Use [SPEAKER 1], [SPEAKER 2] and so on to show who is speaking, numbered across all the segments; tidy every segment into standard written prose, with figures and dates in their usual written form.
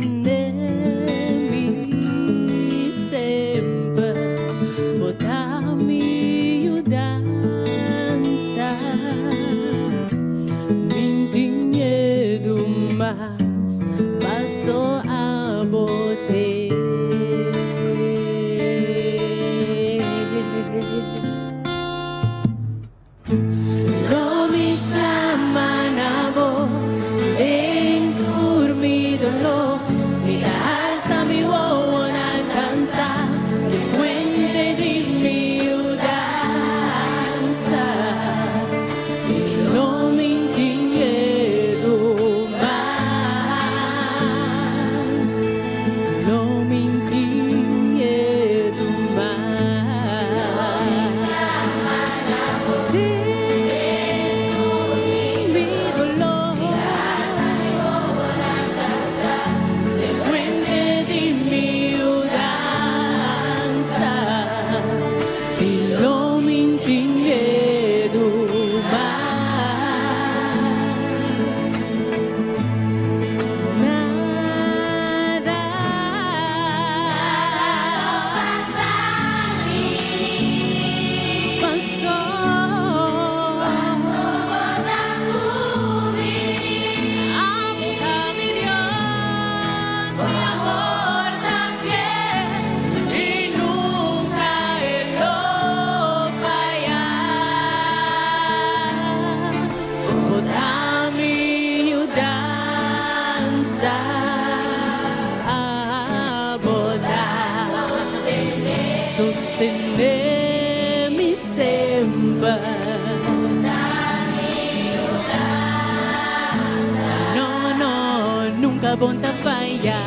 [SPEAKER 1] Sostené mi semper, bo ta mi yudansa. Mi'n tin miedu mas, paso abo t'ei. Lo mi sklama na bo den tur mi doló, mi ta alsa mi wowonan kansá den fuente di mi yudansa. I lo mi tin miedu mas, lo mi tin miedu mas. Den mi doló, fuente di mi yudansa, i lo mi tin miedu mas. Nada Paso Abo ta mi Dios, mi amor ta fiel i nunka e lo faya. Bo ta mi yudansa, abo ta sostené mi semper. No, no, nunka bo n'ta faya.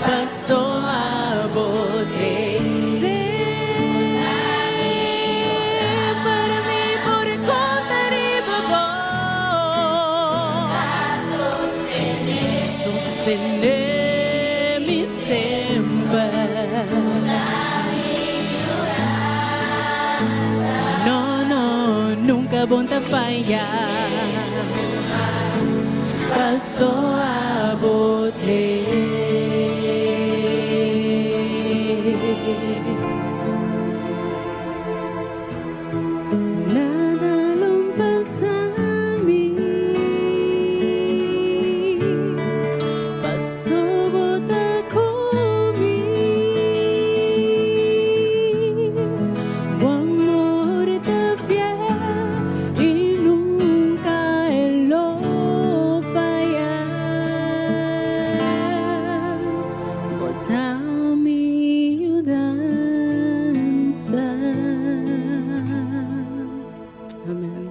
[SPEAKER 1] Paso abo t'ei. Semper mi por konta riba bo. Sostené mi semper. No, no, nunka bo n'ta faya. Paso abo t'ei. Nada lo pasa mi. Paso bo ta ku mi. Bo amor ta fiel i nunka e lo faya. Bo ta mi yudansa. Amen.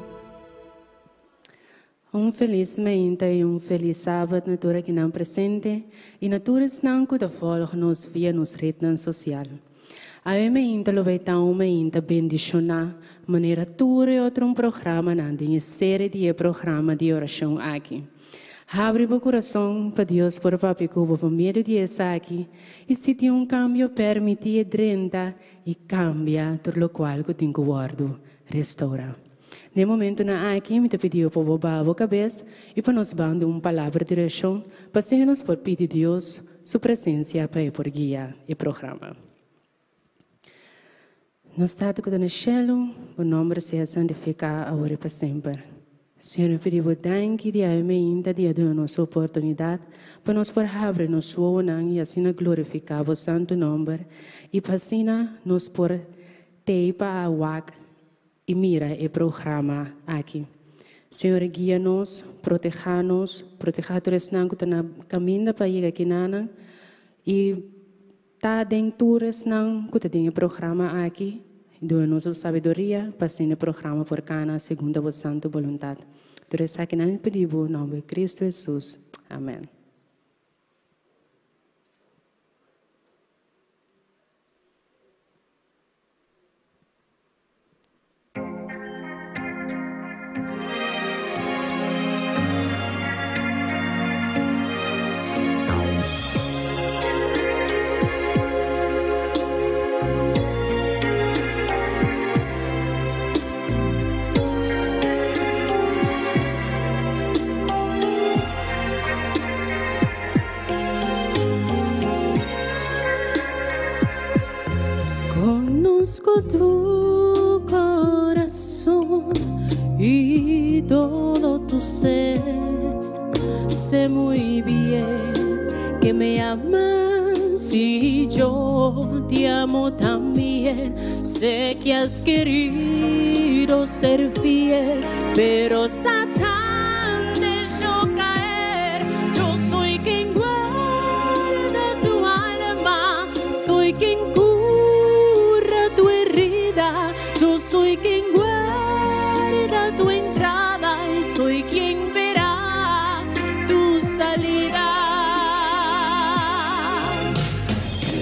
[SPEAKER 1] Un felis mainta i un felis sabat na tur akinan presente i na tur esnan ku ta volg nos via nos retnan sosial. Awe mainta lo bai ta un mainta bendishoná manera tur e otro programanan den e serie di e programa di orashon aki. Habri bo kurason pa Dios por papia ku bo pa medio di esaki i si tin un kambio permití e drenta i kambia tur lokual ku tin ku wòrdu restourá. Den e momentunan aki mi ta pidi bo pa bo baha bo kabes i pa nos ban den un palabra di orashon pa asina nos por pidi Dios su presensia pa e por guia e programa. Nos Tata ku ta na shelu, bo nòmber sea santifiká awor i pa semper. Señor, mi pidi bo danki di awe meinta di a duna nos oportunidat pa nos por habri nos wowonan i asina glorifiká bo santu nòmber i pa asina nos por tei pa a wak i mira e programa aki. Señor guia nos, protehá nos, protehá tur esnan ku ta na kaminda pa yega kinanan i ta den tur esnan ku ta den e programa aki. Duna nos bo sabiduria pa asina e programa por kana segun ta bo santu boluntat. Tur esakinan mi pidi bo nomber di Cristo Jesus. Amen. Conozco tu corazón y todo tu ser. Sé muy bien que me amas y yo te amo también. Sé que has querido ser fiel, pero Satán dejó caer. Yo soy quien guarda tu alma, soy quien cura tu herida. Yo soy quien guarda tu entrada y soy quien verá tu salida.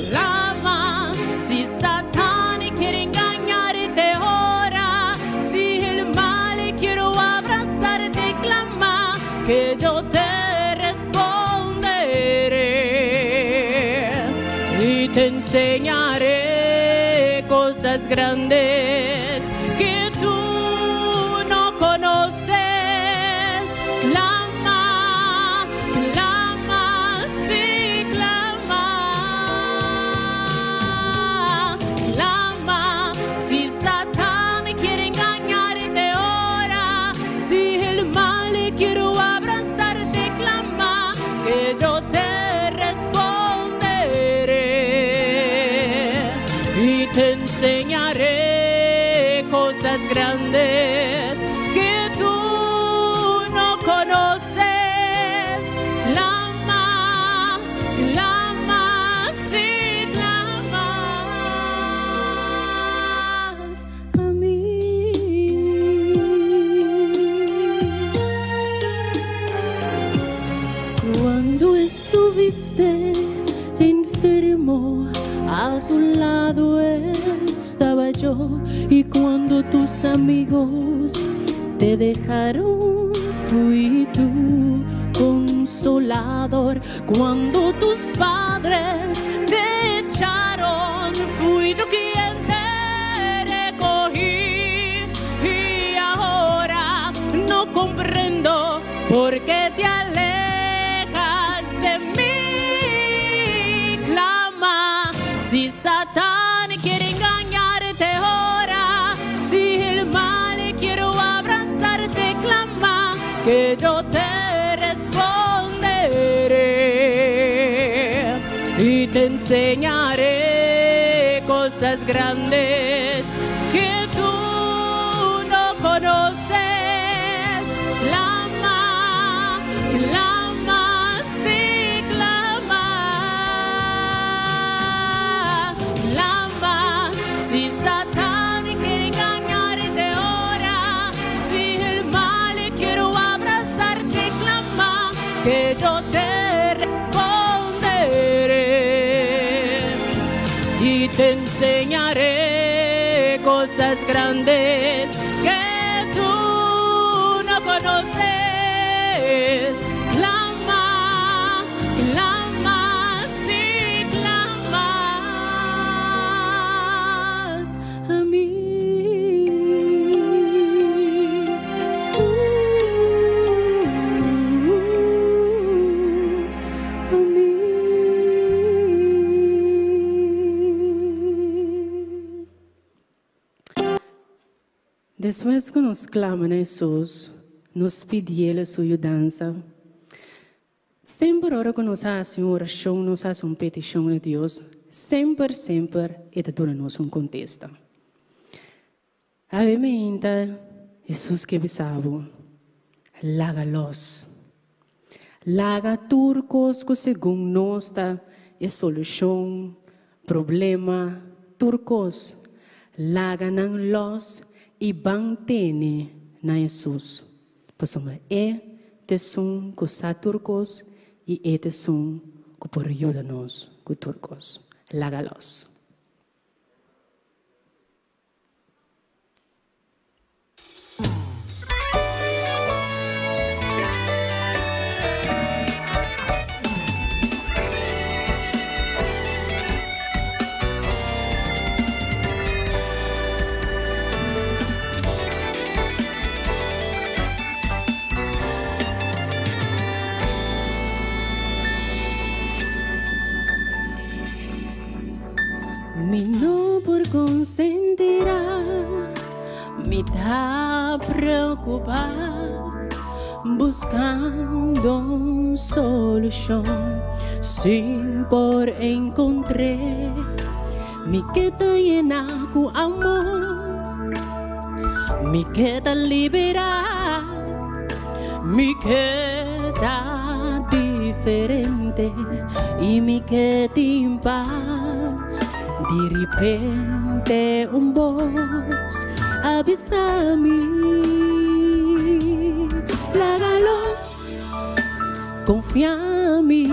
[SPEAKER 1] Clama si Satán quiere engañarte ahora, si el mal quiere abrazarte, clama que yo te responderé y te enseñaré cosas grandes que tú no conoces. Clama, clama, sí, clama. Clama, si Satán quiere engañarte ahora, si el mal quiere abrazarte, clama, que yo te responderé y te enseñaré cosas grandes que tú no conoces. Clama, clama, sí, clamas a mí. Cuando estuviste enfermo, a tu lado estaba yo. Y cuando tus amigos te dejaron, fui tu consolador. Cuando tus padres te echaron, fui yo quien te recogí. Y ahora no comprendo por qué te alejas de mí. Clama si Satán quiere engañarte ahora, si el mal quiere abrazarte, clama que yo te responderé y te enseñaré cosas grandes que tú no conoces. Clama, clama, sí, clama. Clama, si Satán quiere engañarte ahora, si el mal quiere abrazarte, clama, que yo te responderé y te enseñaré cosas grandes que tú no conoces. Clama, clama, sí, clamas a mí. A mí. Despues ku nos klama na Hesus, nos pidié su yudansa. Semper ora ku nos hasi un orashon, nos hasi un petishon na Dios, semper, semper E ta duna nos un kontesta. Awe mainta Hesus ke bisa bo, Laga los. Laga tur kos ku segun nos ta e solushon, problema, tur kos. Laga nan los i ban tene na Hesus, pasobra e ta esun ku sa tur kos i e ta esun ku por yuda nos ku tur kos. Laga los. Mi no por konsentirá, mi ta preokupá, buskando un solushon sin por enkontr'é. Mi ke ta yená ku amor, mi ke ta liberá, mi ke ta diferente i mi ke tin pas. Di ripente un bos a bisa mi, Laga los, konfia mi,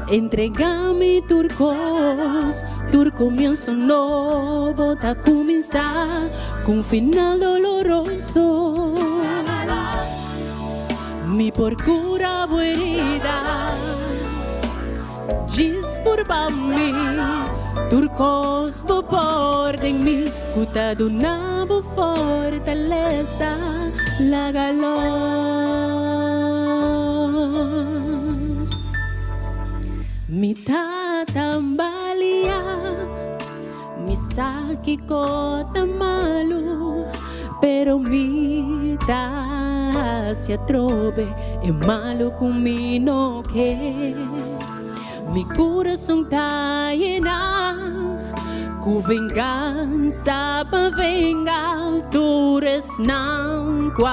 [SPEAKER 1] entrega mi tur kos, tur komienso nobo ta kuminsá ku un final doloroso. Mi por kura bo herida, djis purba mi, tur kos bo por den mi ku ta duna bo fortalesa, laga los. Mi ta tambaliá, mi sa kiko ta malu, pero mi ta hasi atrobe e malu ku mi no ke. Mi kurason ta yená ku vengansa pa venga tur esnan ku a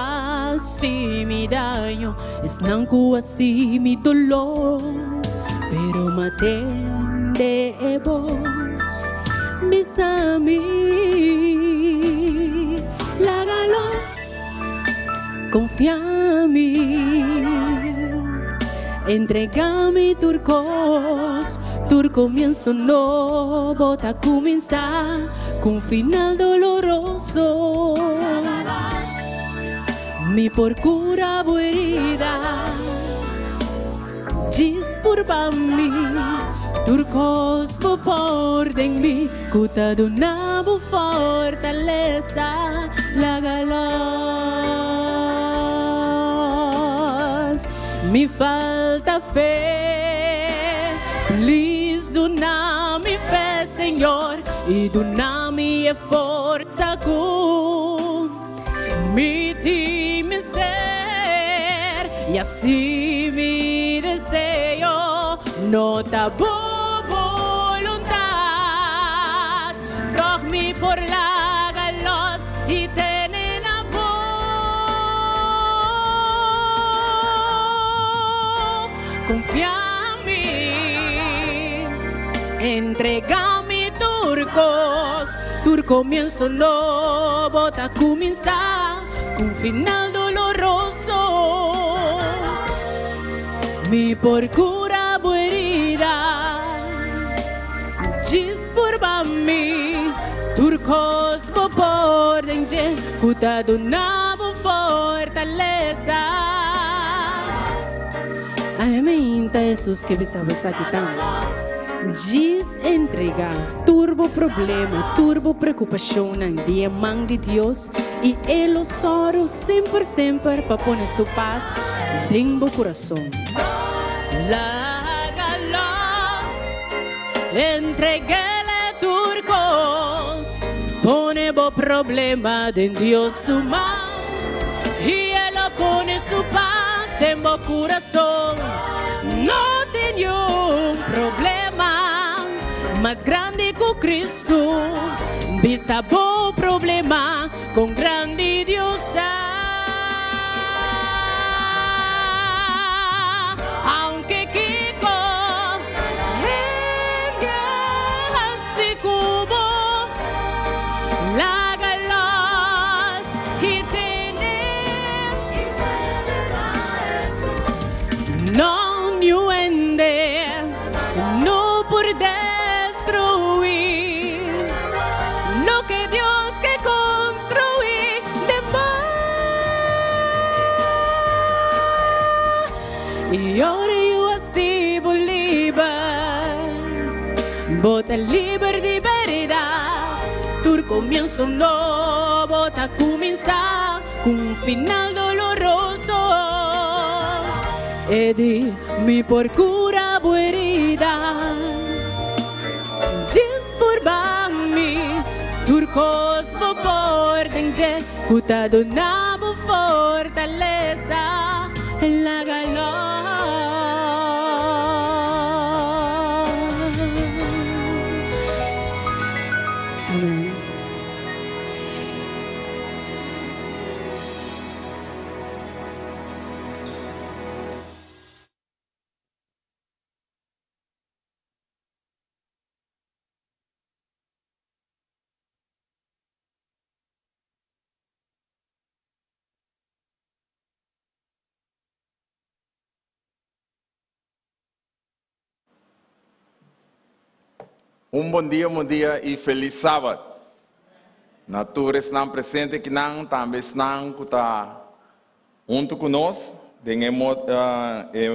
[SPEAKER 1] hasi mi daño, esnan ku a hasi mi doló. Pero m'atende e bos bisa mi, Laga los, konfia mi, entrega mi tur kos, tur komienso nobo ta kuminsá ku un final doloroso. Mi por kura bo herida. Djis purba mi, tur kos bo por den mi ku ta duna bo fortalesa, laga los. Mi falta fe, please duna mi fe, Señor, i duna mi e forsa ku Mi tin mester y así mi deseo no ta bo voluntad. Toch mi por laga los y tene na bo. Confia mi, entrega mi tur cos. Tur comienso nobo ta cuminsa cu un final doloroso. Mi por cura bo herida, djis purba mi. Tur cos bo por den dje cu ta duna bo fortalesa. Awe mainta Hesus ke bisa bo esaki tambe. Djis entrega tur bo problema, tur bo preokupashonnan den e man di Dios i E lo sòru semper semper pa pone Su pas den bo kurason. Laga los, entreg'El tur kos, pone bo problema den Dios su man i E lo pone Su pas den bo kurason. No tin niun problema mas grandi ku Kristu. Bisa bo problema kon grandi Dios ta. Aunke kiko hende hasi ku bo, laga los i tene. No niun hende no por destruí loke Dios ke construí den bo. I ora yu hasi bo liber, bo ta liber di berdad. Tur comienzo nobo ta cuminsa cu un final doloroso. E di, Mi por cura bo herida. Djis purba mi, tur kos bo por den dje ku ta duna bo fortalesa. Laga los. Amen.
[SPEAKER 2] Un bon dia, bon dia y feliz Sabat. Na tur esnan presente kinan, tambe esnan ku ta huntu ku nos den e e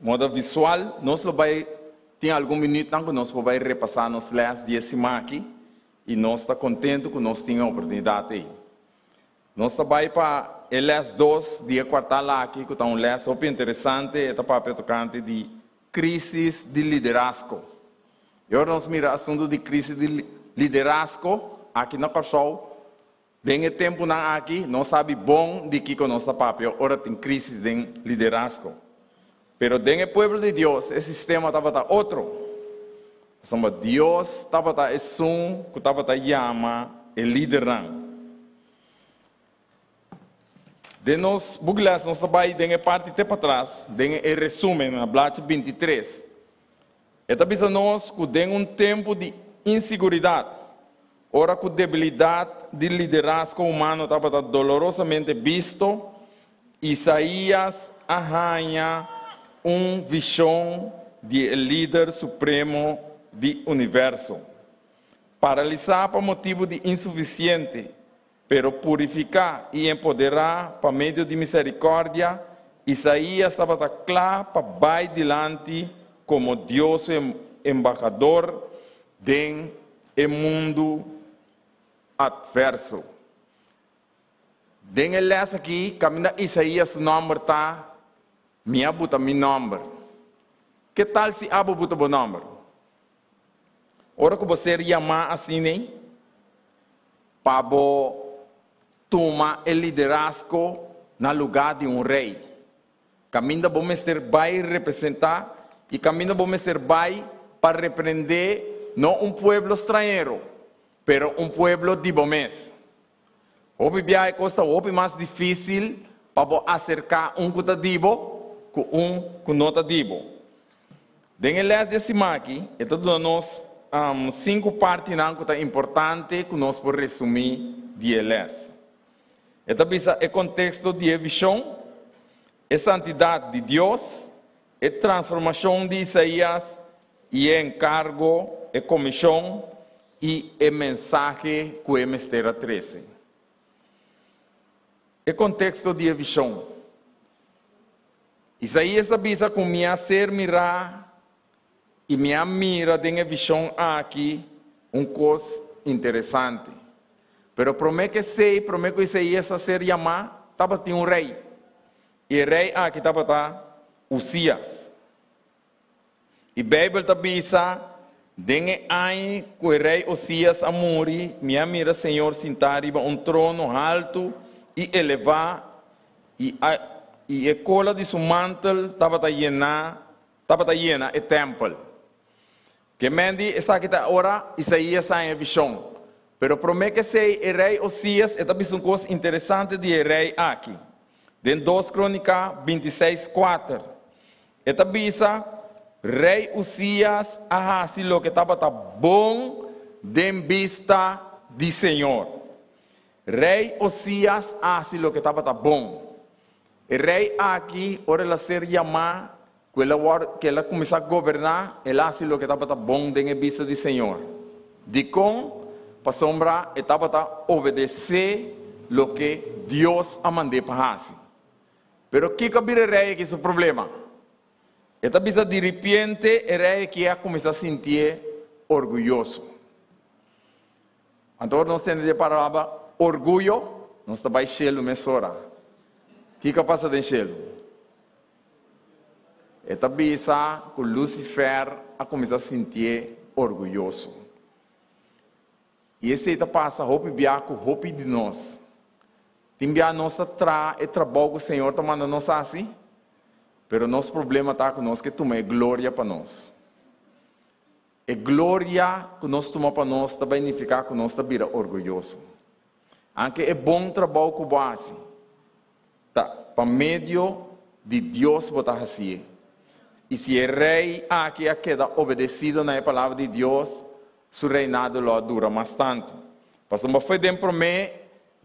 [SPEAKER 2] moda visual. Nos lo bai tin algun minütnan ku nos por bai repasá nos lès di e siman aki i nos ta kontentu ku nos tin e oportunidat ei. Nos ta bai pa e lès dos di e kuartal aki ku ta un lès hopi interesante, e ta papia tokante di Crisis di liderazgo. I ora nos mira asuntu di crisis di liderazgo aki na Kòrsou, den e tempunan aki nos sabi bon di kiko nos ta papia ora tin crisis den liderazgo. Pero den e pueblo di Dios e sistema tabata otro. Pasobra Dios tabata esun ku tabata yama e lidernan. Den nos boekles nos ta bai den e parti te patras, den e resumen na blachi 23. E ta bisa nos ku den un tempu di insiguridat, ora ku debilidat di liderazgo humano tabata dolorosamente bisto, Isaías a haña un vishon di e Lider Supremo di universo. Paralisá pa motibu di insufisiente, Pero purifiká i empoderá pa medio di miserikòrdia, Isaías tabata kla pa bai dilanti komo Dios su embahador den e mundu atverso. Den e lès akí, kaminda Isaías su nòmber ta, Mi a buta mi nòmber. Ke tal si abo buta bo nòmber? Ora ku bo ser yamá asin'ei pa bo tuma e liderazgo na lugá di un rei, kaminda bo mester bai representá i kaminda bo mester bai pa reprendé no un pueblo strañero, pero un pueblo di bo mes. Hopi biaha e kos ta hopi mas difísil pa bo aserká un ku ta di bo ku un ku no ta di bo. Den e lès di e siman aki, e ta duna nos sinku partinan ku ta importante ku nos por resumí di e lès. E ta bisa e konteksto di e vishon, e santidat di Dios, e transformashon di Isaías i e enkargo, e komishon i e mensahe ku e mester a trese. E konteksto di e vishon. Isaías a bisa ku mi a ser mirá i mi a mira den e vishon aki un kos interesante. Pero promé ku esei, promé ku Isaías a ser yamá, tabatin un rei. I e rei aki tabata Uzias. I Beibel ta bisa, Den e aña ku e rei Osias a muri, mi a mira Señor sintá riba un trono haltu i elevá, i a i e kola di su mantel tabata yená tabata yena e tèmpel. Ke men di esaki ta ora Isaías haña e vishon. Pero promé ku esei e rei Osias e ta bisa un kos interesante di e rei aki. Den Dos Krónika 26, kuater. E ta bisa, Rei Uzias a hasi loke tabata bon den bista di señor. Rei Osias a hasi loke tabata bon. E rei aki, ora el a ser yamá, ku el a wòrdu, ku el a kuminsá goberná, el a hasi loke tabata bon den e bista di señor. Dikon? Pasobra e tabata obedesé loke Dios a mand'é pa hasi. Pero kiko a bira e rei aki su problema? E ta bisa diripiente e rei aki a kuminsá sintié orguyoso. Anto ora nos tende di e palabra orguyo, nos ta bai shelu mesora. Kiko a pasa den shelu? E ta bisa ku Lucifer a kuminsá sintié orguyoso. I esei ta pasa hopi bia ku hopi di nos. Tin bia nos ta traha e trabou ku Señor ta manda nos hasi, pero nos problema ta ku nos ke tuma e gloria pa nos. E gloria ku nos tuma pa nos ta bai nifiká ku nos ta bira orguyoso. Anke e bon trabou ku bo hasi, ta pa medio di Dios bo ta hasié. I si e rei aki a keda obedesido na e palabra di Dios, su reinado lo a dura mas tantu. Pasobra fo'i den promé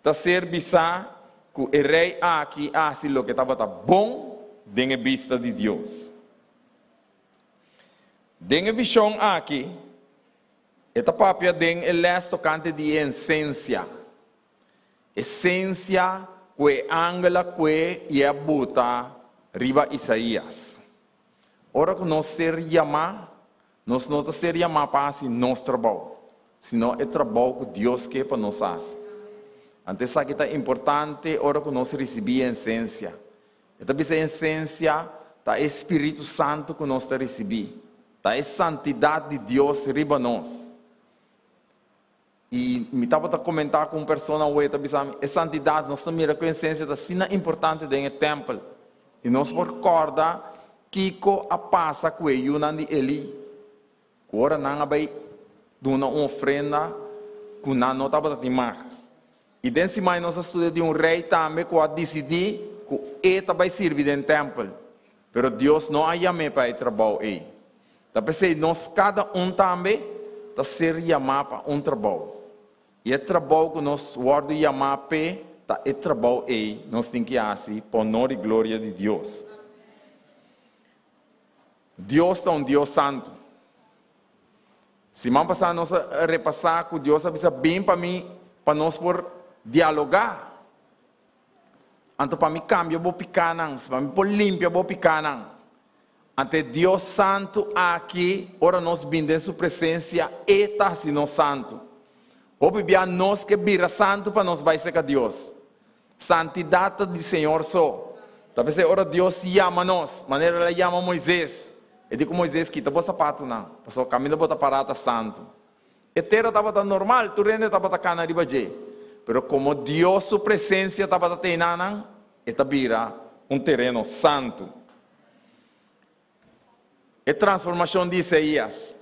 [SPEAKER 2] ta ser bisá ku e rei aki a hasi loke tabata bon den e bista di Dios. Den e vishon aki, e ta papia den e lès tokante di e ensensia. Esensia ku e angel a kue i a buta riba Isaías. Ora ku nos ser yamá, nos no ta ser yamá pa hasi nos trabou, sino e trabou ku Dios ke pa nos hasi. Anto esaki ta importante ora ku nos risibí e ensensia. E ta bisa e ensensia ta e spiritu santu ku nos ta risibí, ta e santidat di Dios riba nos. I mi tabata komentá ku un persona awe, ta bisa mi, e santidat, nos ta mira ku e ensensia ta asina importante den e tèmpel. I nos por kòrda kiko a pasa ku e yunan di Elí, ku ora nan a bai duna un ofrenda ku nan no tabata tin mag. I den simai nos a studia di un rei tambe ku a disidí ku e ta bai sirbi den tèmpel. Pero Dios no a yam'é pa e trabou ei. Ta p'esei nos kada un tambe ta ser yamá pa un trabou. I e trabou ku nos wòrdu yamá p'e ta e trabou ei nos tin ki hasi pa honor i gloria di Dios. Dios ta un Dios santu. Siman pasá nos a repasá ku Dios a bisa bin pa mi pa nos por dialogá. Anto pa mi kambia bo pikánan, pa mi por limpia bo pikánan. Anto e Dios santu aki, ora nos bin den su presensia, e ta hasi nos santu. Hopi bia nos ke bira santu pa nos bai serka Dios. Santidat ta di Señor so. Ta p'esei ora Dios yama nos, manera el a yama Moises, e di ku Moises, Kita bo sapatunan, pasobra kaminda bo ta pará ta santu. E tera tabata normal, tur hende tabata kana riba dje. Pero komo Dios su presensia tabata tei nan, e ta bira un tereno santu. E transformashon di Isaías,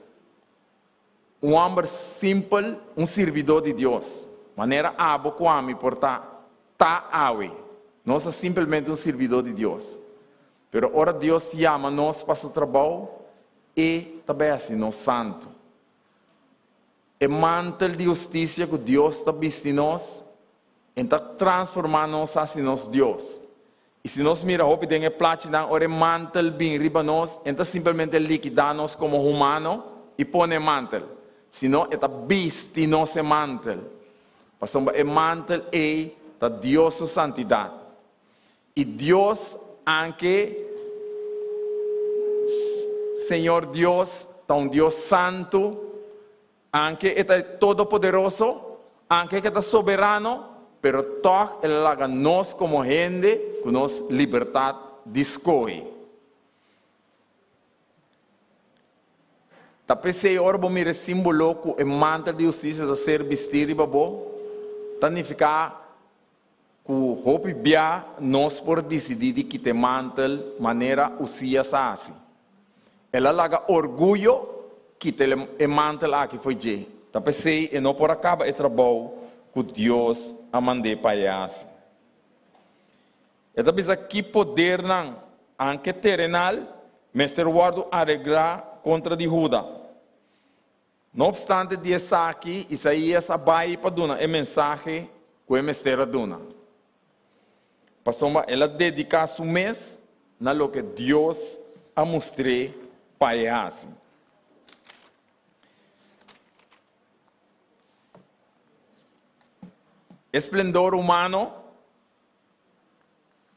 [SPEAKER 2] un hòmber simpel, un sirbidó di Dios, manera abo ku ami por ta, ta awe. Nos ta simpelmente un sirbidó di Dios. Pero ora Dios yama nos pa su trabou, e ta bai hasi nos santu. E mantel di hustisia ku Dios ta bisti nos, e ta transformá nos hasi nos Dios. I si nos mira hopi den e plachinan, ora e mantel bin riba nos, e no ta simpelmente likidá nos komo humano i pone e mantel, sino e ta bisti nos e mantel. Pasobra e mantel ei ta Dios su santidat. I Dios, anke Señor Dios ta un Dios santu, anke e ta e Todopoderoso, anke ke ta soberano, pero tòg el a laga nos komo hende ku nos libertat di skohe. Ta p'esei ora bo mira e símbolo ku e mantel di hustisia ta ser bistí riba bo, ta nifiká Ku hopi bia nos por disidí di kita e mantel manera Usías a hasi. El a laga orguyo kita e mantel aki fo'i dje. Ta p'esei e no por a kaba e trabou ku Dios a mand'é pa e hasi. E ta bisa ki podernan, anke terenal, mester wòrdu areglá kontra di Huda. No opstante di esaki, Isaías a bai pa duna e mensahe ku e mester a duna. Pasobra el a dediká su mes na loke Dios a mustr'é pa e hasi. E splendor humano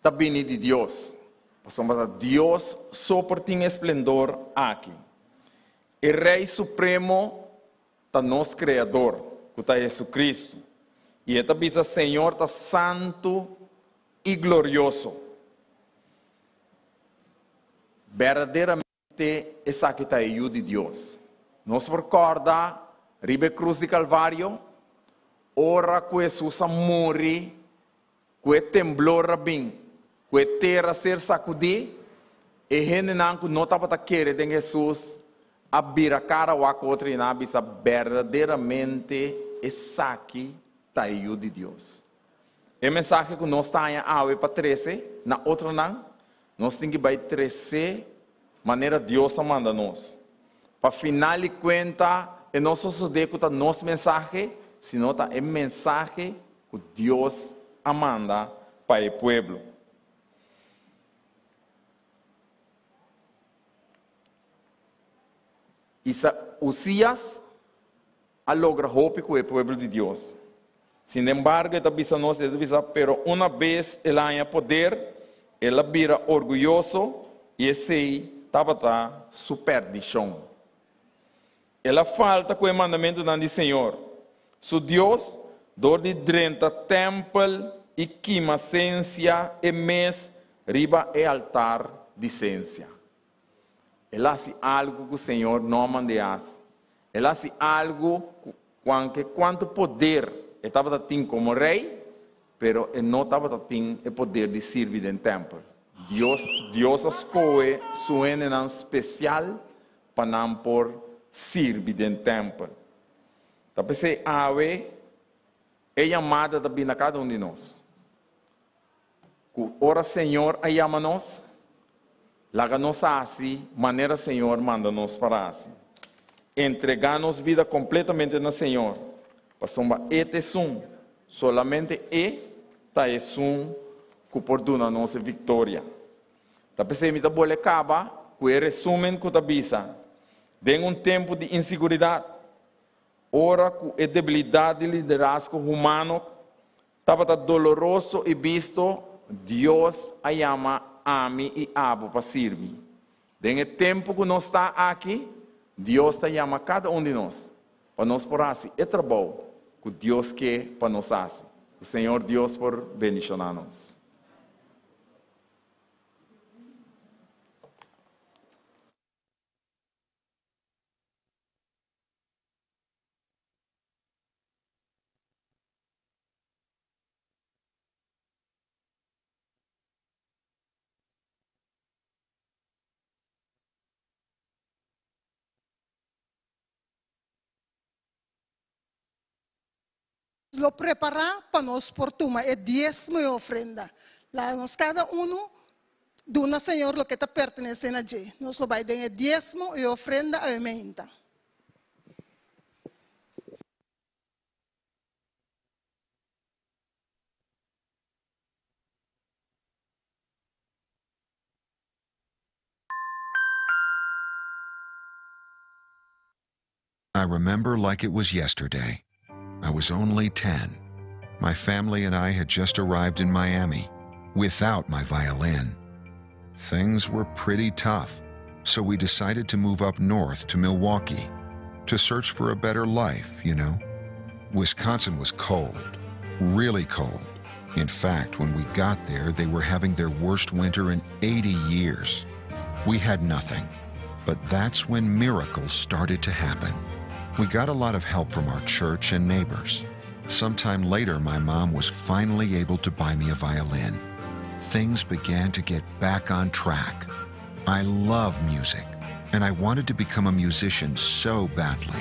[SPEAKER 2] ta bini di Dios, pasobra ta Dios so por tin e splendor aki. E Rei Supremo ta nos Kreador, ku ta Hesu-Kristu, i e ta bisa, Señor ta santu i glorioso. Berdaderamente esaki ta e Yu di Dios. Nos por kòrda riba e krus di Kalvario? Ora ku Hesus a muri, ku e temblor a bin, ku e tera a ser sakudí, e hendenan ku no tabata kere den Hesus a bira kara wak otro i nan a bisa, Berdaderamente esaki ta e Yu di Dios. E mensahe ku nos ta haña awe pa trese na otronan, nos tin ki bai tres'é manera Dios a manda nos. Pa final di kuenta e no sosodé ku ta nos mensahe, sino ta e mensahe ku Dios a manda pa e pueblo. Isa, Uzias a logra hopi ku e pueblo di Dios. Sinembargo, e ta bisa nos, e ta bisa, Pero una bes el a haña poder, el a bira orguyoso, i esei tabata su perdishon. El a falta ku e mandamentunan di señor, su Dios, dor di drenta tèmpel i kima sensia e mes riba e altar di sensia. El a hasi algu ku Señor no a mand'é hasi. El a hasi algu ku kuanke kuantu poder e tabata tin komo rei, pero e no tabata tin e poder di sirbi den tèmpel. Dios Dios a skohe su hendenan spesial pa nan por sirbi den tèmpel. Ta p'esei awe e yamada ta bini na kada un di nos. Ku ora Señor a yama nos, laga nos hasi manera Señor manda nos para hasi. Entregá nos bida kompletamente na Señor, pasobra E ta esun, solamente E ta esun ku por duna nos e viktoria. Ta p'esei mi ta bole kaba ku e resúmen ku ta bisa, Den un tempu di insiguridat, ora ku e debilidat di liderazgo humano Tabata doloroso i bisto, Dios a yama ami i abo pa sirbi. Den e tempu ku nos ta aki, Dios ta yama kada un di nos pa nos por hasi e trabou ku Dios ke pa nos hasi. Ku Señor Dios por bendishoná nos.
[SPEAKER 3] Lo prepará pa nos por tuma e diesmo i ofrenda. Laga nos kada unu duna Señor loke ta pertenesé na dje. Nos lo bai den e diesmo i ofrenda awe meinta.
[SPEAKER 4] I remember like it was yesterday. I was only 10. My family and I had just arrived in Miami without my violin. Things were pretty tough, so we decided to move up north to Milwaukee to search for a better life, you know. Wisconsin was cold, really cold. In fact, when we got there, they were having their worst winter in 80 years. We had nothing. But that's when miracles started to happen. We got a lot of help from our church and neighbors. Sometime later, my mom was finally able to buy me a violin. Things began to get back on track. I love music, and I wanted to become a musician so badly.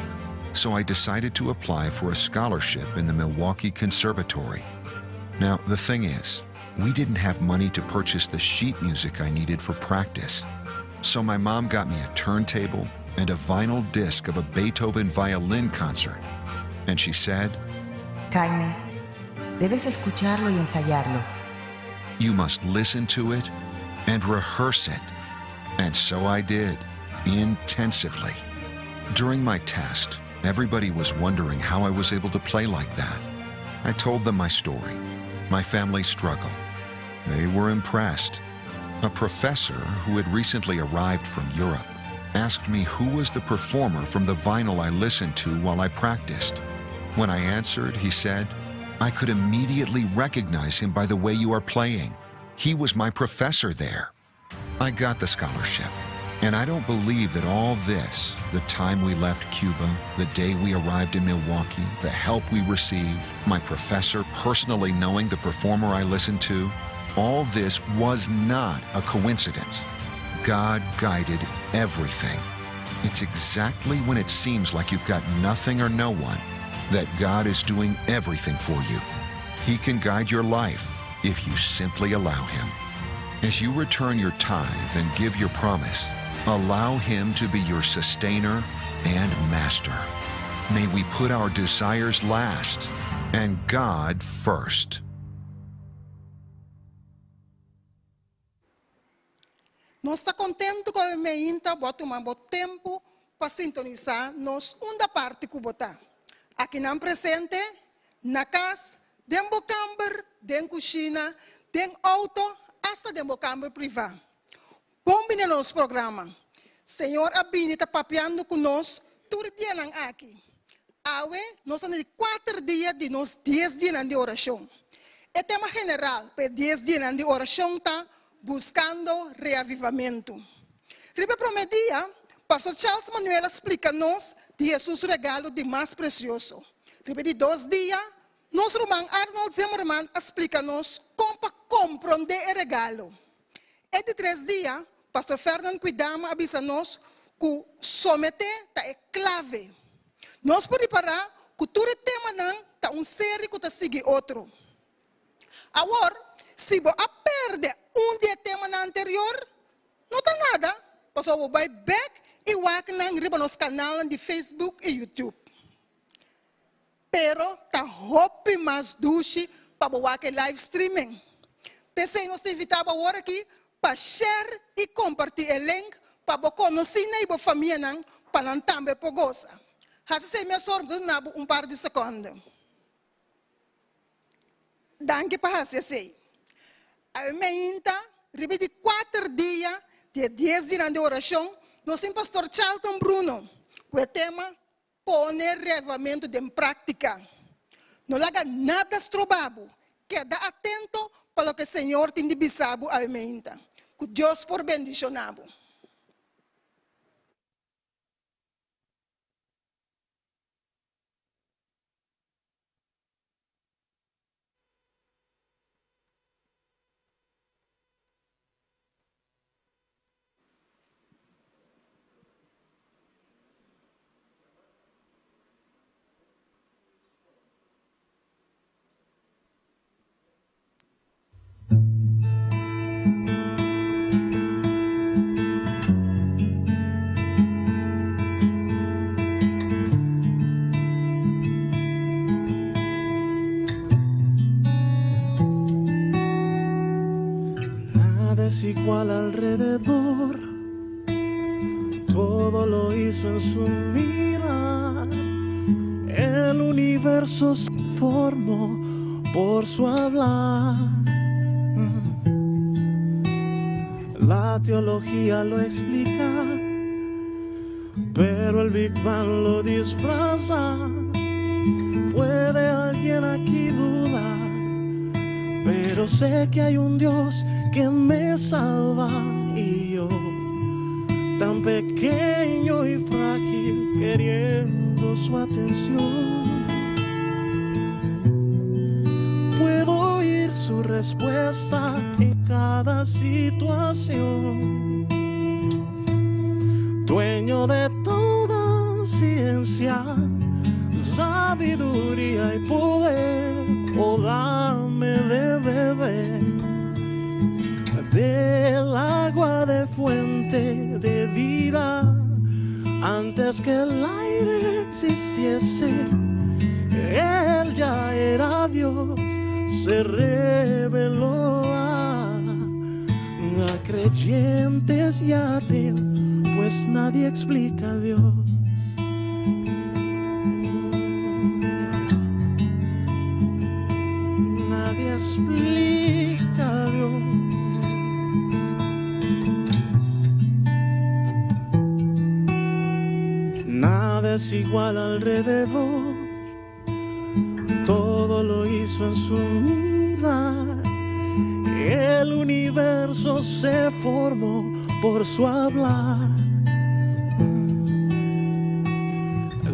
[SPEAKER 4] So I decided to apply for a scholarship in the Milwaukee Conservatory. Now, the thing is, we didn't have money to purchase the sheet music I needed for practice. So my mom got me a turntable and a vinyl disc of a Beethoven violin concert. And she said,
[SPEAKER 5] Jaime, debes escucharlo y ensayarlo.
[SPEAKER 4] You must listen to it and rehearse it. And so I did, intensively. During my test, everybody was wondering how I was able to play like that. I told them my story, my family's struggle. They were impressed. A professor who had recently arrived from Europe asked me who was the performer from the vinyl I listened to while I practiced. When I answered, he said, I could immediately recognize him by the way you are playing. He was my professor there. I got the scholarship. And I don't believe that all this, the time we left Cuba, the day we arrived in Milwaukee, the help we received, my professor personally knowing the performer I listened to, all this was not a coincidence. God guided everything. It's exactly when it seems like you've got nothing or no one that God is doing everything for you. He can guide your life if you simply allow Him. As you return your tithe and give your promise, allow Him to be your sustainer and master. May we put our desires last and God first.
[SPEAKER 3] Nos ta kontentu ku e meinta bo a tuma bo tempu pa sintonisá nos unda parti ku bo ta. Akinan presente, na kas, den bo kamber, den kushina, den outo, asta den bo kamber privá. Bon bini na nos programa. Señor a bini ta papiando ku nos tur e dianan aki. Awe nos ta na di kuater dia di nos dies dianan di orashon. E tema general pa e dies dianan di orashon ta Buskando Reavivamentu. Riba e promé dia, Pastor Charles Manuel a splika nos di Hesus su regalo di mas presioso. Riba e di dos dia, nos ruman Arnold Zimmerman a splika nos kon pa komprondé e regalo. E di tres dia, Pastor Fernand Kwidama a bisa nos ku someté ta e klave. Nos por ripará ku tur e temanan ta un seri ku ta sigui otro. Awor, si bo a pèrdè un di e temanan anterior, no ta nada, pasobra bo bai bèk i wak nan riba nos kanalnan di Facebook i YouTube. Pero ta hopi mas dushi pa bo wak e live streaming. P'esei nos ta invitá bo awor aki pa share i kompartí e link pa bo konosínan i bo famianan pa nan tambe por gosa. Hasi esei mesora, mi ta duna bo un par di sekònde. Danki pa hasi esei. Awe meinta, riba di kuater dia di e dies dianan di orashon, nos tin Pastor Charlton Bruno ku e tema Pone reavivamentu den práktika. No laga nada stroba bo. Keda atento pa loke Señor tin di bisa bo awe meinta. Ku Dios por bendishoná bo.
[SPEAKER 6] Nada es igual alrededor, todo lo hizo en su mirar. El universo se formó por su hablar. La teología lo explica, pero el Big Bang lo disfraza. Puede alguien aquí dudar, pero sé que hay un Dios que me salva y yo, tan pequeño y frágil, queriendo su atención. Puedo oír su respuesta en cada situación. Dueño de toda ciencia, sabiduría y poder, oh dame de beber del agua de fuente de vida. Antes que el aire existiese, él ya era Dios, se reveló a creyentes y ateos, pues nadie explica a Dios. Nadie explica a Dios. Nada es igual alrededor, todo lo hizo en su mirar. El universo se formó por su hablar.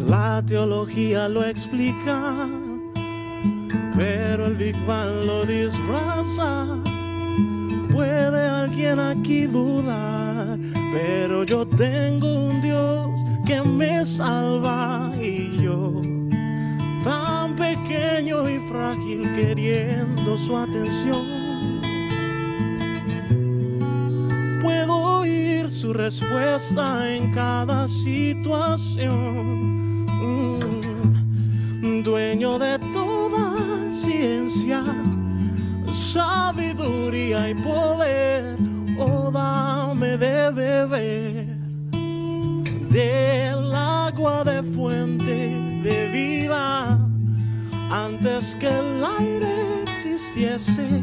[SPEAKER 6] La teología lo explica, pero el Big Bang lo disfraza. Puede alguien aquí dudar, pero yo tengo un Dios que me salva y yo, tan pequeño y frágil, queriendo su atención. Puedo oír su respuesta en cada situación. Dueño de toda ciencia, sabiduría y poder, oh dame de beber del agua de fuente de vida. Antes que el aire existiese,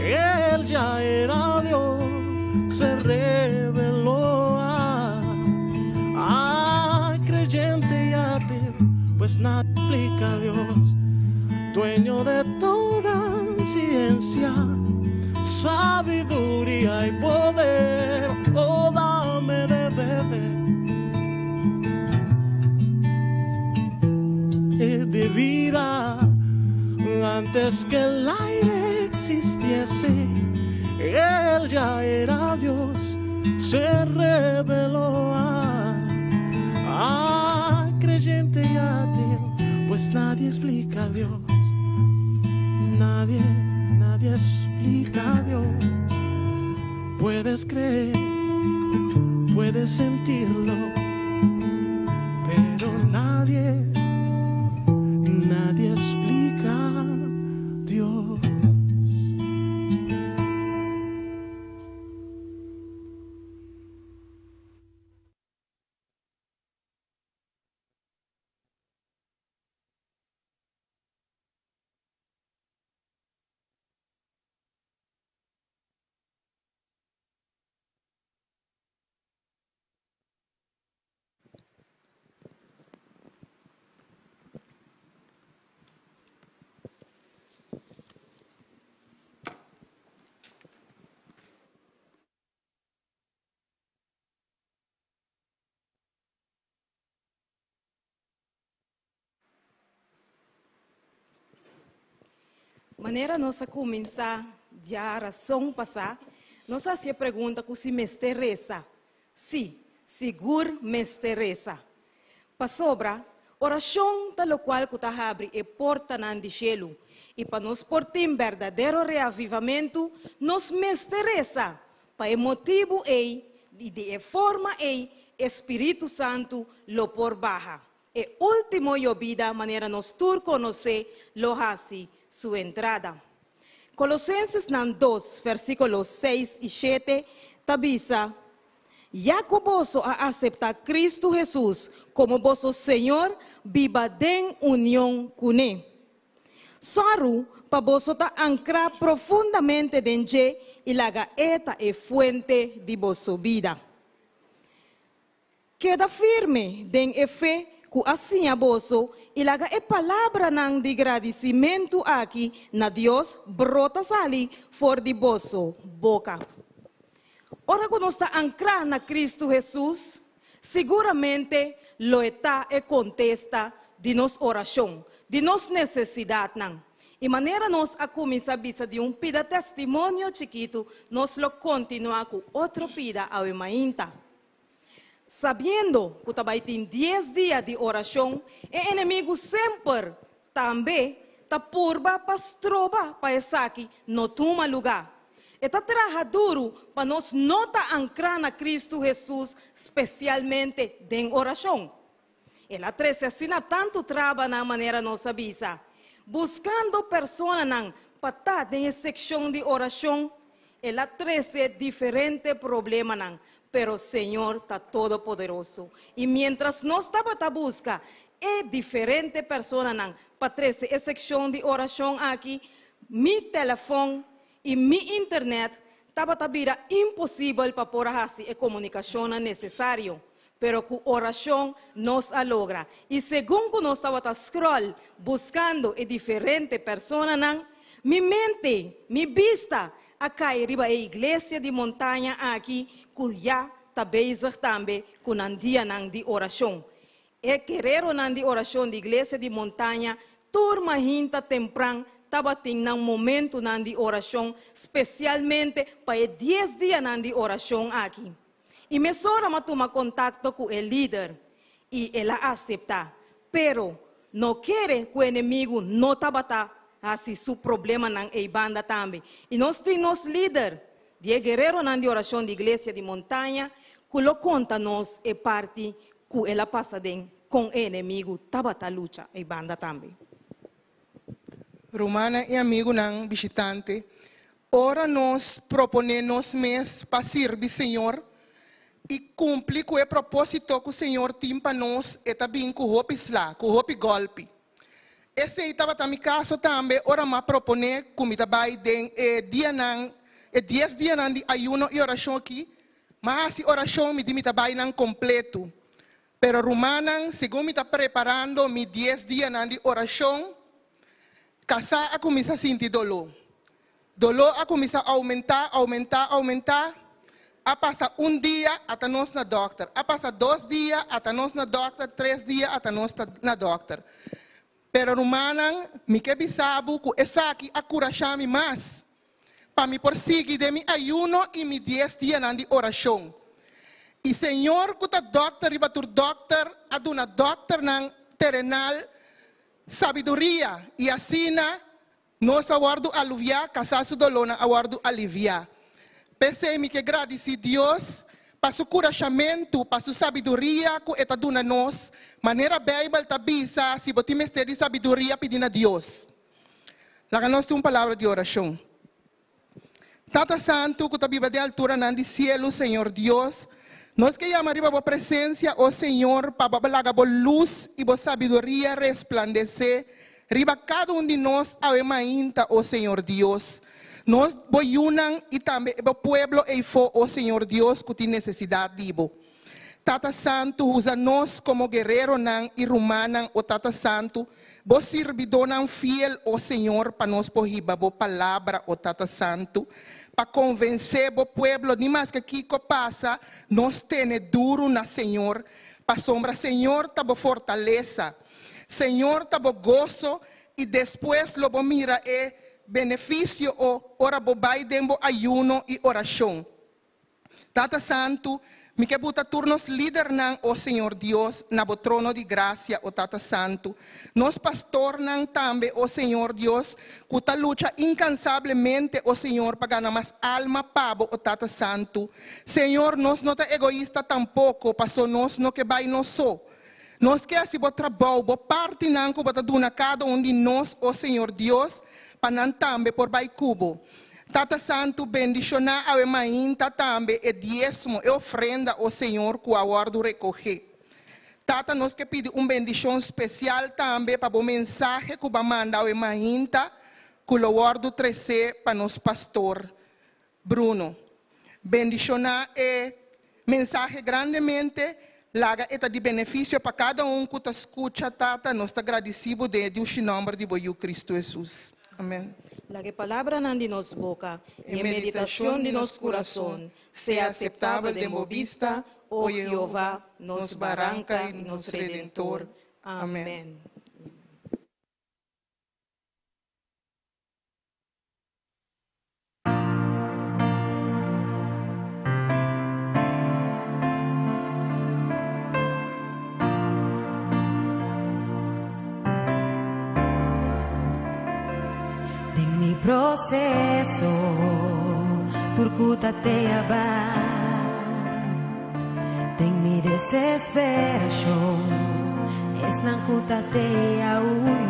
[SPEAKER 6] él ya era Dios, se reveló a, a creyente y ateo, pues nadie explica a Dios, dueño de toda ciencia, sabiduría y poder, oh dame de beber de vida. Antes que el aire existiese, él ya era Dios, se reveló a, a creyente y ateo, pues nadie explica a Dios, nadie, nadie explica a Dios. Puedes creer, puedes sentirlo, pero nadie, nadie explica a Dios.
[SPEAKER 7] Manera nos a kuminsá djarason pasá, nos a hasi e pregunta ku si mester resa. Sí, sigur mester resa. Pasobra, orashon ta lokual ku ta habri e portanan di shelu, i pa nos por tin berdadero reavivamentu, nos mester resa. Pa e motibu ei i di e forma ei e Spiritu Santu lo por baha. E último yobida manera nos tur konosé lo hasi su entrada. Kolosensesnan dos, versíkulo seis i shete ta bisa, Ya ku boso a aseptá Kristu Hesus komo boso Señor, biba den union kuné. Sòru pa boso ta ankrá profundamente den dje i laga e ta e fuente di boso bida. Keda firme den e fe ku a siña boso i laga e palabranan di gradisimentu aki na Dios brota sali for di boso boka. Ora ku nos ta ankrá na Kristu Hesus, siguramente lo e ta e kontesta di nos orashon, di nos nesesidatnan. I manera nos a kuminsá bisa di un pida testimonio chikitu, nos lo kontinuá ku otro pida awe mainta. Sabiendo ku ta bai tin dies dia di orashon, e enemigu semper tambe ta purba pa stroba pa esaki no tuma lugá. E ta traha duru pa nos no ta ankrá na Kristu Hesus spesialmente den orashon. El a trese asina tantu trabanan manera nos a bisa, buskando personanan pa ta den e sekshon di orashon, el a trese diferente problemanan, pero Señor ta todopoderoso. I miéntras nos tabata buska e diferente personanan pa trese e sekshon di orashon aki, mi telefòn i mi internet tabata bira imposibel pa por a hasi e komunikashonnan nesesario. Pero ku orashon nos a logra. I segun ku nos tabata scroll buskando e diferente personanan, mi mente, mi bista a kai riba e iglesia di montaña aki ku ya ta bezig tambe ku nan dianan di orashon. E guereronan di orashon di Iglesia di Montaña tur mainta tempran tabatin nan momentonan di orashon spesialmente pa e 10 dianan di orashon aki. I mesora m'a tuma kontakto ku e lider i el a aseptá. Pero no kere ku enemigu no tabata hasi su problemanan ei banda tambe. I nos tin nos lider di e guereronan di orashon di Iglesia di Montaña ku lo konta nos e parti ku el a pasa den kon e enemigu tabata lucha ei banda tambe.
[SPEAKER 8] Rumannan i amigunan bishitante, ora nos proponé nos mes pa sirbi Señor i kumpli ku e propósito ku Señor tin pa nos, e ta bin ku hopi sla, ku hopi gòlpi. Esei tabata mi kaso tambe ora m'a proponé ku mi ta bai den e dianan, e dies dianan di ayuno i orashon akí. M'a hasi orashon, mi di mi ta bai nan kompletu. Pero rumannan, segun mi ta preparando mi dies dianan di orashon, kasá a kuminsá sinti doló. Doló a kuminsá oumentá, oumentá, oumentá. A pasa un dia, ata nos na dòkter. A pasa dos dia, ata nos na dòkter, tres dia, ata nos na dòkter. Pero rumannan, mi ke bisa bo ku esaki a kurashá mi mas pa mi por sigui den mi ayuno i mi dies dianan di orashon. I Señor ku ta dòkter riba tur dòkter a duna dòkternan terenal sabiduria i asina nos a wòrdu aluviá, kasá su dolónan a wòrdu aliviá. P'esei mi ke gradisí Dios pa su kurashamentu, pa su sabiduria ku e ta duna nos, manera Beibel ta bisa, si bo tin mester di sabiduria pidi na Dios. Laga nos tin un palabra di orashon. Tata Santu ku ta biba den alturanan di sielu, Señor Dios, nos ke yama riba bo presensia, o Señor, pa bo laga bo lus i bo sabiduria resplandesé riba kada un di nos awe mainta, o Señor Dios. Nos, bo yunan i tambe e bo pueblo eifó, o Señor Dios, ku tin nesesidat di bo. Tata Santu, usa nos komo guereronan i rumannan, o Tata Santu, bo sirbidónan fiel, o Señor, pa nos por hiba bo palabra, o Tata Santu, pa konvensé bo pueblo, ni maske kiko pasa, nos tene duru na Señor, pasobra Señor ta bo fortalesa, Señor ta bo goso, i despues lo bo mira e benefisio o ora bo bai den bo ayuno i orashon. Tata Santu, mi ke buta tur nos lidernan, o Señor Dios, na bo trono di grasia, o Tata Santu. Nos pastornan tambe, o Señor Dios, ku ta lucha inkansablemente, o Señor, pa gana mas alma pa bo, o Tata Santu. Señor, nos no ta egoista tampoko, paso nos no ke bai nos so. Nos ke hasi bo trabou, bo partinan ku bo ta duna kada un di nos, o Señor Dios, pa nan tambe por bai ku bo. Tata Santu, bendishoná awe mainta tambe e diesmo, e ofrenda, o Señor, ku a wòrdu rekohé. Tata, nos ke pidi un bendishon spesial tambe pa bo mensahe ku bo a manda awe mainta, ku lo wòrdu tresé pa nos pastor Bruno. Bendishoná e mensahe grandemente, laga e ta di benefisio pa kada un ku ta skucha. Tata, nos ta gradisí bo den e dushi nòmber di bo Yu Kristu Hesus. Amèn.
[SPEAKER 7] Laga e palabranan di nos boka i e meditashon di nos kurason sea aseptabel den bo bista, o Jehová, nos Baranka i nos Redentor. Amèn.
[SPEAKER 5] Den mi proseso, tur ku ta te aba. Den mi desesperashon, esnan ku ta te a hui.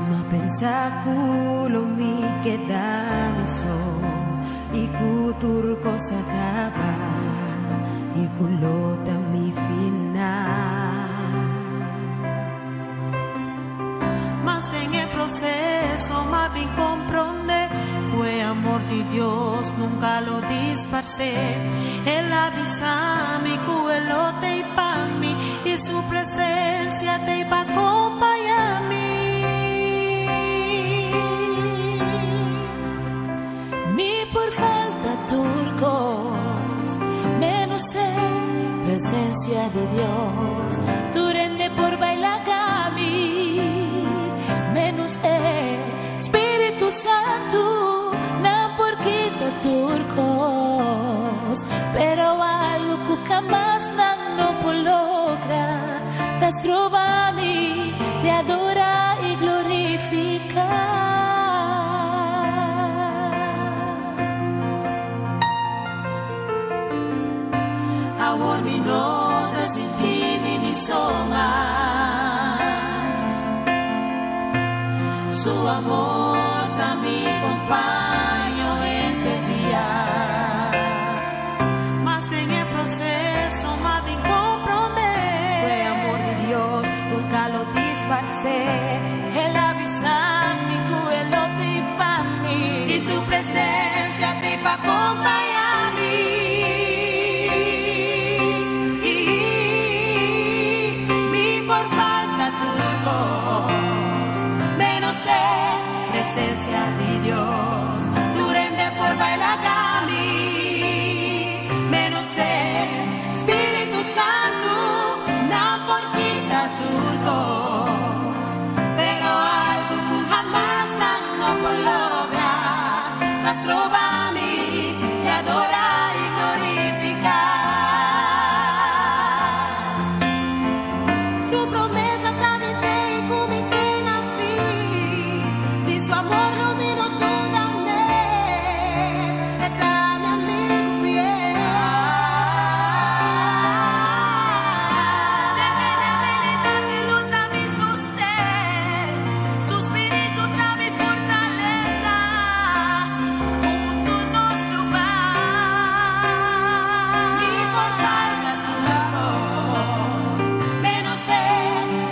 [SPEAKER 5] M'a pensa ku lo mi keda mi so i ku tur kos a kaba i ku lo ta mi final.
[SPEAKER 9] Mas den e proseso m'a bin komprondé ku e amor di Dios nunka lo disparsé. El a bisa mi ku e lo t'ei pa mi i su presensia t'ei pa kompañá mi.
[SPEAKER 10] Mi por falta tur kos, menos e.
[SPEAKER 9] Presencia di Dios, tur hende por bai laga mi, menos e Spiritu Santu. Nan por kita tur kos, pero algu ku hamas nan no por logra ta stroba mi di adorá i glorifiká. Awor mi no ta sinti mi mi so mas. Su amor ta mi kompaño henter dia. Mas den e proseso m'a bin komprondé.
[SPEAKER 5] Ku e amor di Dios nunka lo disparsé.
[SPEAKER 9] El a bisa mi ku e lo t'ei pa mi.
[SPEAKER 5] I su presensia t'ei pa kompañá mi. Mi por falta tur kos, menos e presensia di Dios. Tur hende por bai laga mi, menos e Spiritu Santu. Nan por kita tur kos, pero algu ku hamas nan no por logra ta stroba mi di adorá i glorifiká. Su promesa ta di te i ku mi te na fin. Di su amor lo mi no duda mes. E ta mi amigu fiel.
[SPEAKER 9] Den e debilidat e lo ta mi sosten. Su spiritu ta mi fortalesa. Huntu nos lo bai.
[SPEAKER 5] Mi por falta tur kos, menos e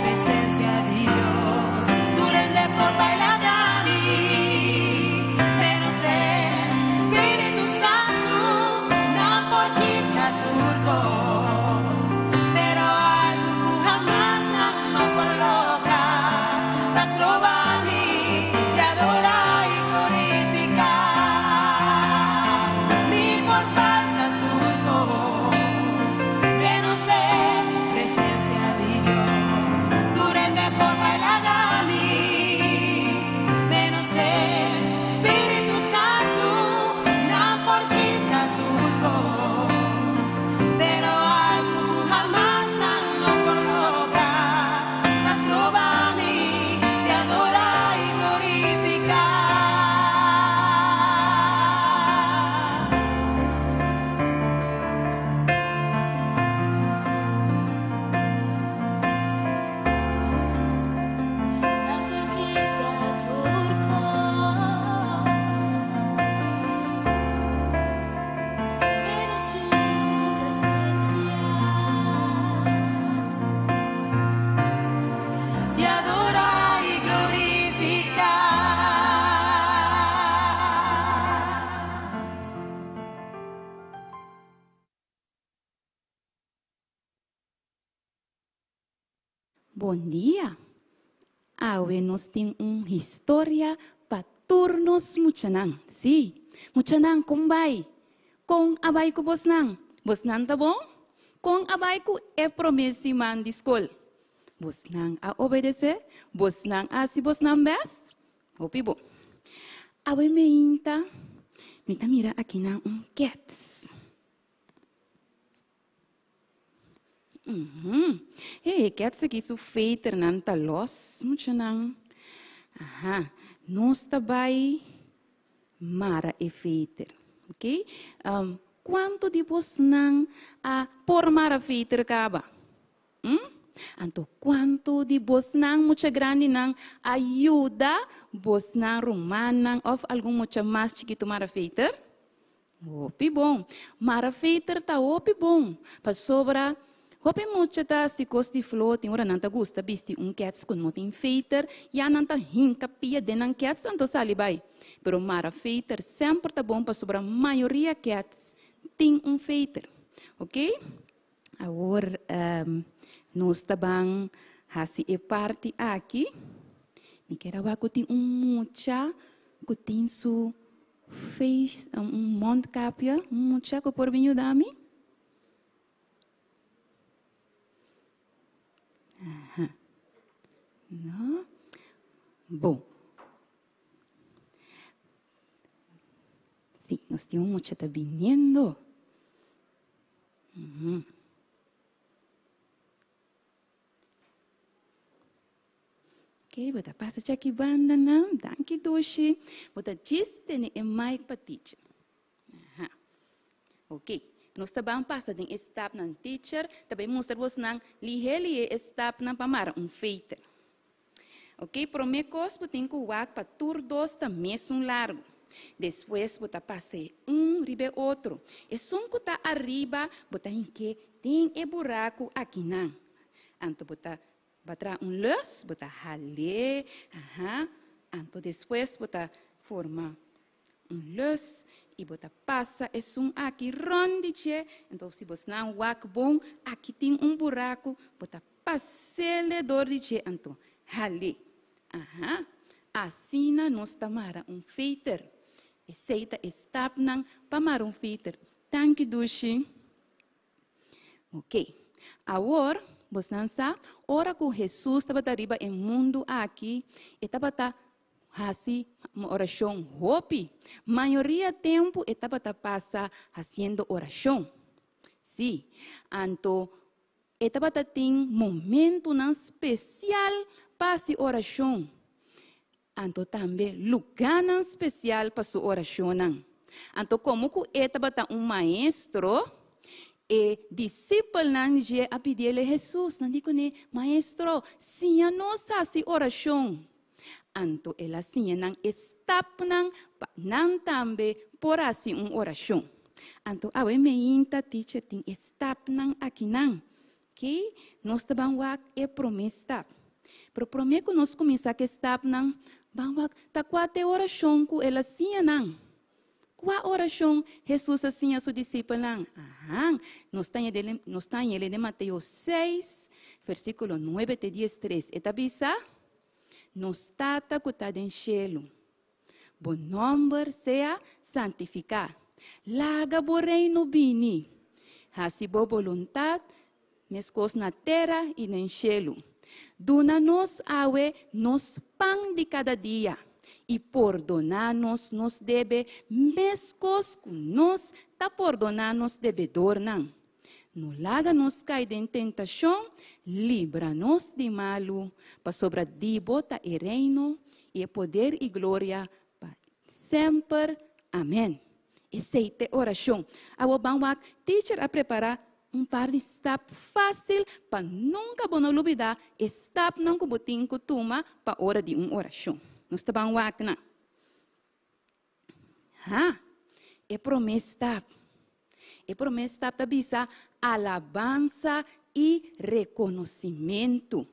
[SPEAKER 5] presensia di Dios. Tur hende por bai laga mi, menos e Spiritu Santu. Nan por kita tur kos, pero algu ku hamas nan no por logra ta stroba mi di adorá i glorifiká. Mi por falta tur kos, menos e presensia di Dios. Tur hende por bai laga mi, menos e Spiritu Santu. Nan por kita tur kos, pero algu ku hamas nan no por logra ta stroba mi di adorá i glorifiká.
[SPEAKER 9] Nan por kita tur kos, menos su presensia.
[SPEAKER 5] Di adorá i glorifiká.
[SPEAKER 7] Bon dia! Awe nos tin un historia pa tur nos muchanan. Sí, muchanan kon bai? Kon a bai ku bosnan? Bosnan ta bon? Kon a bai ku e promé siman di skol? Bosnan a obedesé? Bosnan a hasi bosnan bèst? Hopi bon. Awe meinta mi ta mira akinan un kèts. Hey, e kèts aki su feiternan ta lòs, muchanan. Aha, nos ta bai mara e feiter, ok? Kuantu di bosnan a por mara feiter kaba? Hm? Anto kuantu di bosnan mucha grandinan a yuda bosnan rumannan òf algun mucha mas chikitu mara feiter? Hopi bon. Mara feiter ta hopi bon, pasobra hopi mucha ta hasi kos di flo, tin ora nan ta gusta bisti un kets ku no tin feiter, ya nan ta hinka pia den nan kets anto sali bai. Pero mara feiter semper ta bon pasobra mayoria kets tin un feiter. Ok? Awor nos ta ban hasi e parti aki. Mi kier a wak ku tin un mucha ku tin su face, un mondkapje, un mucha ku por bin yuda mi?
[SPEAKER 10] No? Bon. Sí, nos tin un mucha ta biniendo. Mm -hmm. Ok, bo ta pasa chaki banda nan. Danki dushi. Bo ta djis tene e mic pa teacher. Aha. Ok, nos ta ban pasa den e stapnan. Teacher ta bai mustra bosnan lihe lihe e stapnan pa mara un feiter. Ok, prome kos bo tin ku wak pa tur dos ta mesun largu. Despues bo ta pasa e un riba e otro. Esun ku ta ariba bo ta hink'é den e buraku akinan. Anto bo ta Bo a traha un lus, bo ta hal'é, aha, anto despues bo ta forma un lus i bo ta pasa esun aki rònt di dje, anto si bo snan wak bon, aki tin un buraku, bo ta pas'é dor di dje, anto hal'é, aha. Asina nos ta mara un feter. Esei ta e stapnan pa mara un feter. Tanki dushi. Ok. Awor, bosnan sa, ora ku Hesus tabata riba e mundu aki, e tabata hasi orashon hopi. Mayoria tempu e tabata pasa hasiendo orashon. Sí, anto e tabata tin momentunan spesial pa hasi orashon. Anto tambe lugánan spesial pa su orashonnan. Anto komo ku e tabata un maestro, e disipelnan dje a pidiel e Hesus, nan di kuné, Maestro, siña nos hasi orashon. Anto el a siña nan e stapnan pa nan tambe por hasi un orashon. Anto awe meinta teacher tin e stapnan akinan. Oké, nos ta ban wak e promé stap. Pero promé ku nos kuminsá ku e stapnan, ban wak ta kua ta e orashon ku el a siña nan. Kua orashon Hesus a siña su disipelnan? Ahan, nos ta haña nos ta haña el den Mateo seis, versíkulo nuebe te diestres. E ta bisa, Nos Tata ku ta den shelu, bo nòmber sea santifiká. Laga bo reino bini. Hasi bo boluntat meskos na tera i den shelu. Duna nos awe nos pan di kada dia, i pordoná nos nos debe meskos ku nos ta pordoná nos debedornan. No laga nos kai den tentashon, libra nos di malu, pasobra di bo ta e reino, i e poder i gloria pa semper. Amèn. Esei t'e orashon. Awor ban wak, teacher a prepará un par di stap fásil pa nunka bo no lubidá e stapnan ku bo tin ku tuma pa ora di un orashon. Nos ta ban wak nan. Ha! E promé stap. E promé stap ta bisa alabansa i rekonosimentu.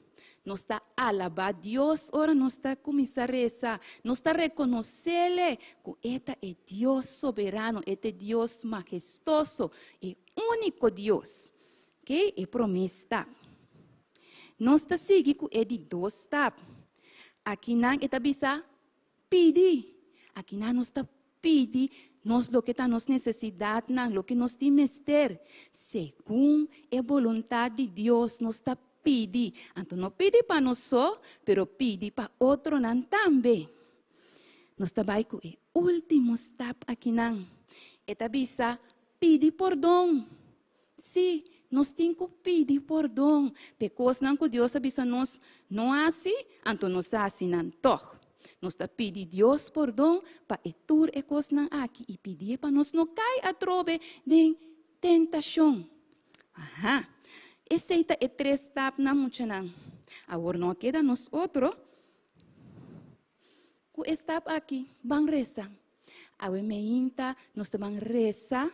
[SPEAKER 10] Nos ta alabá Dios ora nos ta kuminsá resa. Nos ta rekonos'El ku E ta e Dios soberano, E ta e Dios mahestoso, e úniko Dios. Oké, e promé stap. Nos ta sigui ku e di dos stap. Akinan e ta bisa Pidi. Akinan nos ta pidi nos loke ta nos nesesidatnan, loke nos tin mester. Segun e boluntat di Dios nos ta pidi. Anto no pidi pa nos so, pero pidi pa otronan tambe. Nos ta bai ku e último stap akinan. E ta bisa, pidi pordon. Sí, nos tin ku pidi pordon p'e kosnan ku Dios a bisa nos no hasi, anto nos a hasi nan tòg. Nos ta pidi Dios pordon pa e tur e kosnan aki i pidié pa nos no kai atrobe den tentashon. Aha, esei ta e tres stapnan, muchanan. Awor no a keda nos otro ku e stap aki, ban resa. Awe meinta nos ta ban resa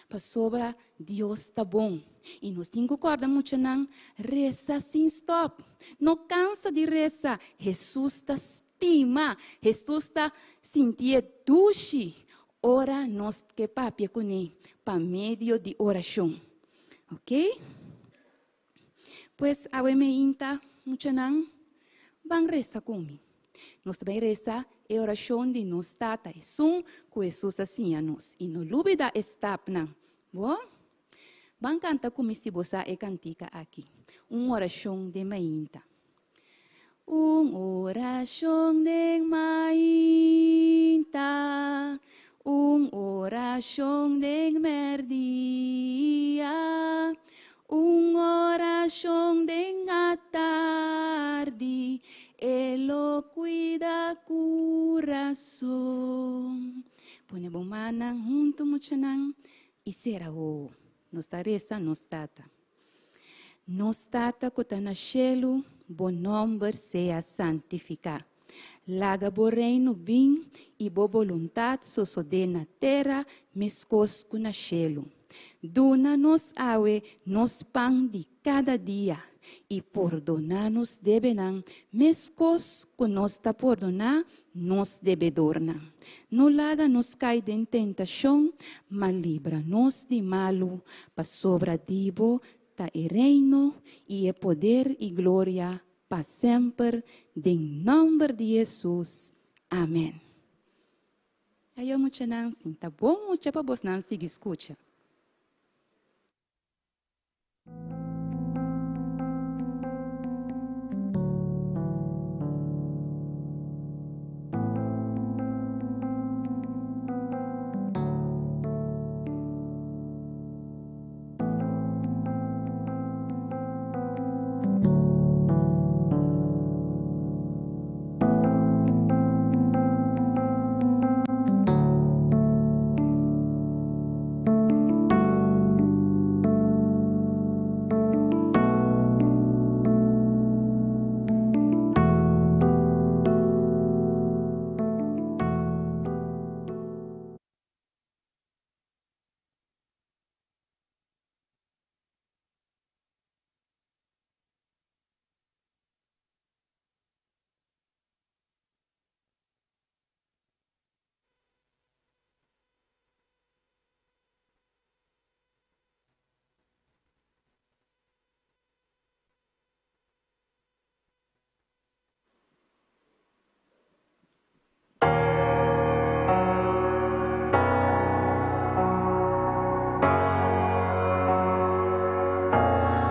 [SPEAKER 10] pasobra Dios ta bon. I nos tin ku kòrda muchanan, resa sin stòp. No kansa di resa. Hesus ta stima, Hesus ta sintié dushi ora nos ke papia kuné pa medio di orashon. Oke? Pues awe meinta, muchanan, ban resa ku mi. Nos ta bai resa e orashon di nos Tata, esun ku Hesus a siña nos. I no lubida e stapnan. Bo? Ban kanta ku mi si bo sa e kantika aki. Un orashon den mainta. Un orashon den mainta, un orashon den mèrdia, un orashon den atardi, e lo kuida kurason. Pone bo mannan huntu muchanan i sera wowo. Nos ta resa Nos Tata. Nos Tata ku ta na shelu, bo nòmber sea santifiká. Laga bo Reino bin i bo boluntat sosodé na tera meskos ku na shelu. Duna nos awe nos pan di kada dia, i pordoná nos debenan meskos ku nos ta pordoná nos debedornan. No laga nos kai den tentashon, ma libra nos di malu, pasobra di bo ta e Reino i e poder i gloria pa semper, den nòmber di Hesus. Amèn. Ayo muchanan, sinta bon mucha pa bosnan sigui skucha.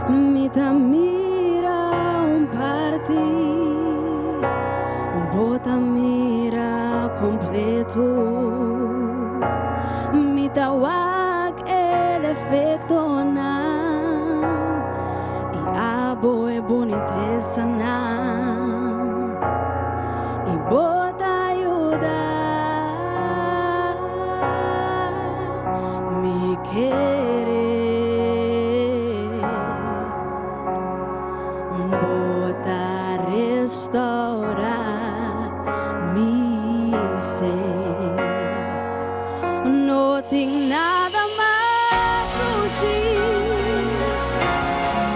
[SPEAKER 5] Mi ta mira un parti, bo ta mira kompleto. Mi ta wak e defektonan i abo e bunitesanan. I bo ta yuda mi kere. Bo ta restaura mi ser. No tin nada mas sushi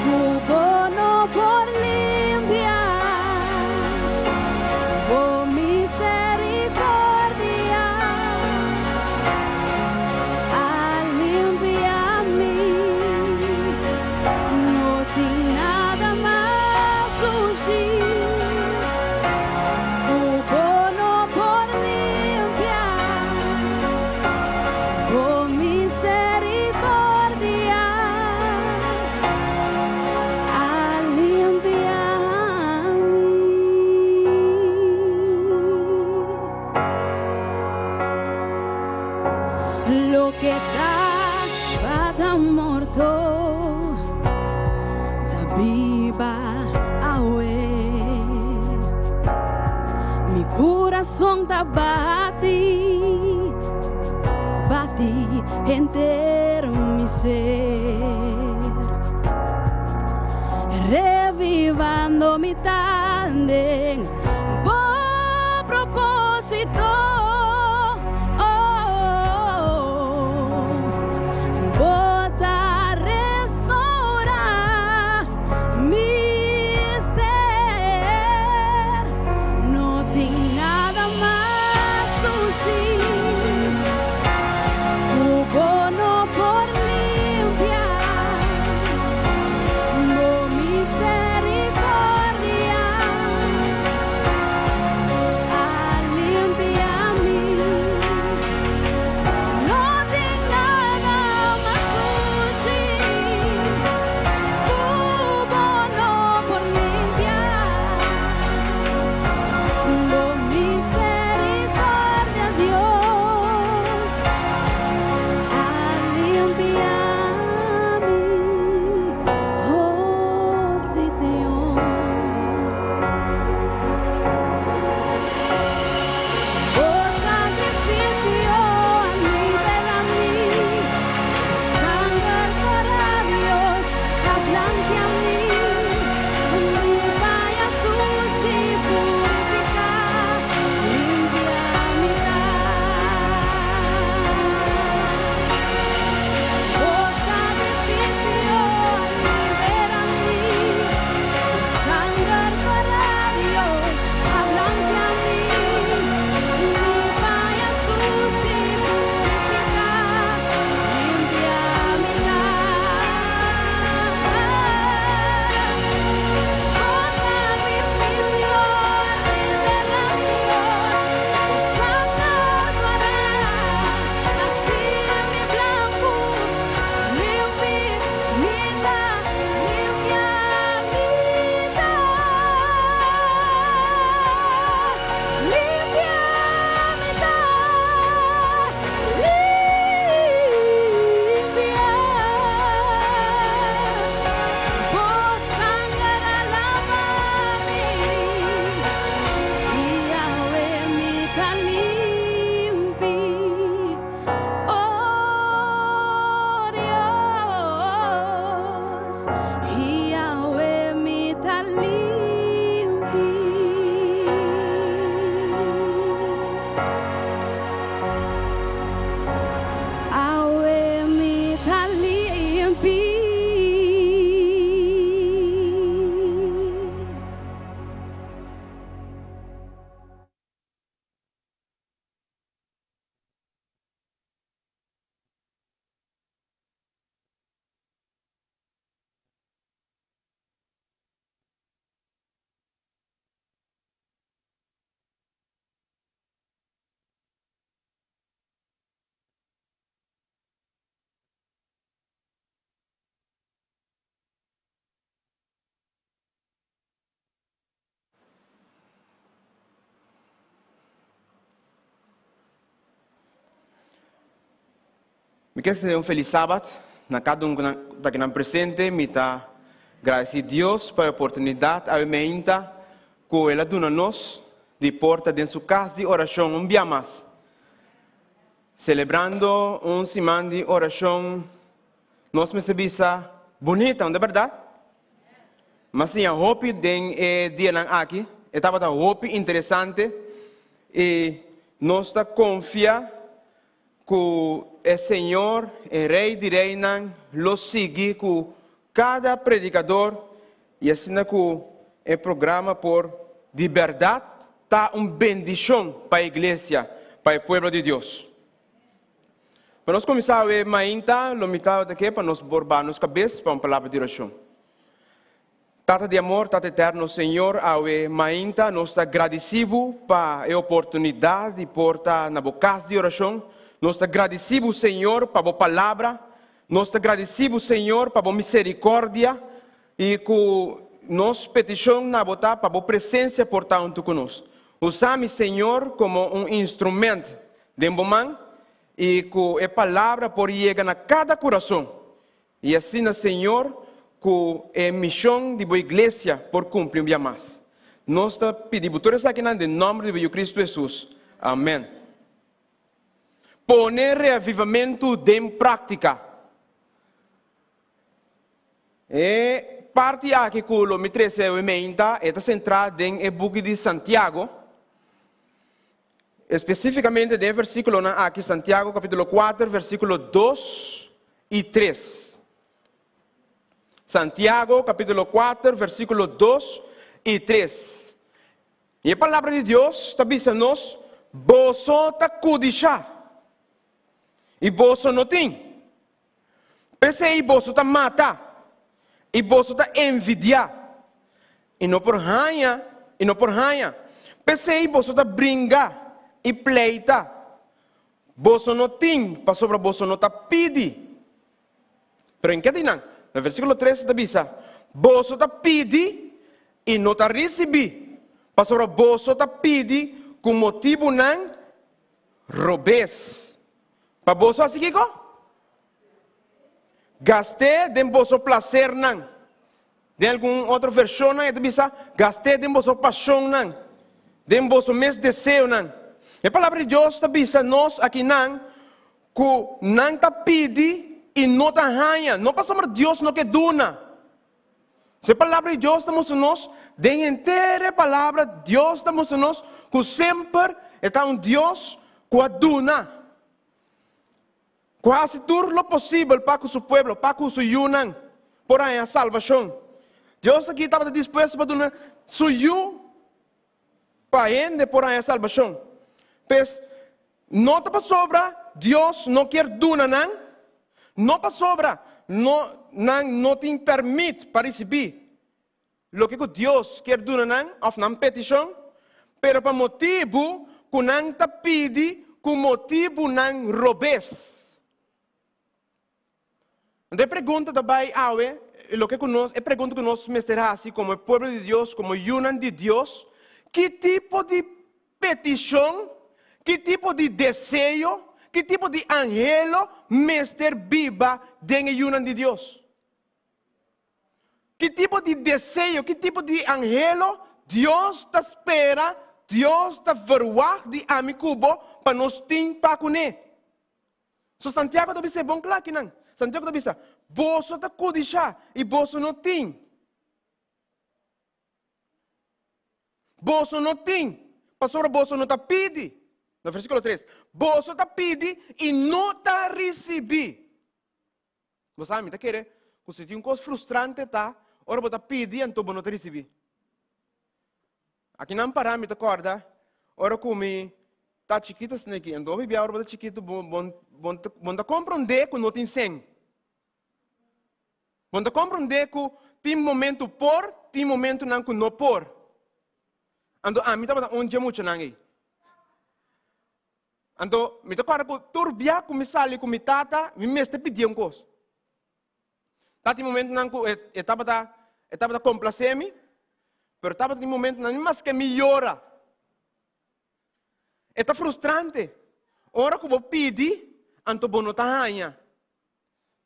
[SPEAKER 5] ku bo no por limpia. Bo misericordia a limpia mi. No tin nada mas sushi ku bo no por limpia. Bo misericordia a limpia mi. Loke tabata morto ta biba awe. Mi kurason ta bati, bati henter mi ser. Revivando mi den bo propósito. Oh, bo ta restaura mi ser. No tin nada mas sushi ku bo no por limpia.
[SPEAKER 11] Mi ke desea un felis sabat na kada un ku ta kinan presente. Mi ta gradisí Dios pa e oportunidat awe meinta ku El a duna nos di por ta den su kas di orashon un bia mas, selebrando un siman di orashon, nos mester bisa, bunita, no ta bèrdat? Mi a siña hopi den e dianan aki, e tabata hopi interesante i nos ta konfia Ku e Señor, e Rei di reinan, lo sigui ku kada predikador i asina ku e programa por di bèrdat ta un bendishon pa e iglesia, pa e pueblo di Dios. Pa nos kuminsá awe mainta, lo mi tabata ke pa nos por baha nos kabes pa un palabra di orashon. Tata di amor, Tata eterno, Señor, awe mainta nos ta gradisí Bo pa e oportunidat di por ta na Bo kas di orashon. Nos ta gradisí Bo, Señor, pa Bo palabra. Nos ta gradisí Bo, Señor, pa Bo miserikòrdia i ku nos petishon na Bo ta pa Bo presensia por ta huntu ku nos. Usa mi, Señor, komo un instrument den Bo man i ku e palabra por yega na kada kurason. I asina, Señor, ku e mishon di Bo Iglesia por kumpli un bia mas. Nos ta pidi Bo tur esakinan den nòmber di Bo Yu Kristu Hesus. Amèn. Pone reavivamentu den práktika. E parti aki ku lo mi trese awe meinta e ta sentrá den e buki di Santiago. Espesífikamente den e versíkulonan aki, Santiago kapítulo kuater, versíkulo dos i tres. Santiago kapítulo kuater, versíkulo dos i tres. I e palabra di Dios ta bisa nos, Boso ta kudishá, i boso no tin. P'esei boso ta mata, i boso ta envidiá, i no por haña, i no por haña. P'esei boso ta bringa i pleita. Boso no tin pasobra boso no ta pidi. Pero en ke di nan? Na versíkulo tres ta bisa, Boso ta pidi i no ta risibí, pasobra boso ta pidi ku motibunan robes. Pa boso hasi kiko? Gast'é den boso plasernan. Den algun otro vershonnan e ta bisa, Gast'é den boso pashonnan, den boso mes deseonan. E Palabra di Dios ta bisa nos akinan ku nan ta pidi i no ta haña, no pasobra Dios no ke duna. So e Palabra di Dios ta mustra nos, den henter e Palabra Dios ta mustra nos ku semper e ta un Dios ku a duna. Ku hasi tur lo posibel pa ku su pueblo, pa ku su yunan por haña salbashon. Dios aki tabata dispuesto pa duna su yu pa hende por haña salbashon. Pues, no ta pasobra Dios no kier duna nan, no pasobra no nan no tin pèrmit pa risibí loke ku Dios kier duna nan òf nan petishon, pero pa motibu ku nan ta pidi ku motibunan robes. Anto e pregunta ta bai awe, loke ku nos, e pregunta ku nos mester hasi komo e pueblo di Dios, komo yunan di Dios, ki tipo di petishon, ki tipo di deseo, ki tipo di anhelo mester biba den e yunan di Dios? Ki tipo di deseo, ki tipo di anhelo Dios ta spera, Dios ta verwagt di ami ku bo pa nos tin pa kuné? So Santiago ta bisa e bon kla akinan. Santiago ta bisa, Boso ta kudishá i boso no tin. Boso no tin, pasobra boso no ta pidi. Na versíkulo tres, Boso ta pidi i no ta risibí. Bo sa, mi ta kere ku si tin un kos frustrante ta ora bo ta pidi anto bo no ta risibí. Akinan pará mi ta kòrda ora ku mi ta chikitu asina aki, anto hopi bia ora bo ta chikitu bo bo bo no ta komprondé ku no tin sèn. Bo no ta komprondé ku tin momentu por, tin momentunan ku no por. Anto ami tabata un dje muchanan ei. Anto, mi ta kòrda ku tur bia ku mi sali ku mi tata, mi mester pidié un kos. Tabatin momentunan ku e e tabata e tabata komplasé mi, pero tabatin momentunan ni maske mi yora. E ta frustrante ora ku bo pidi, anto bo no ta haña.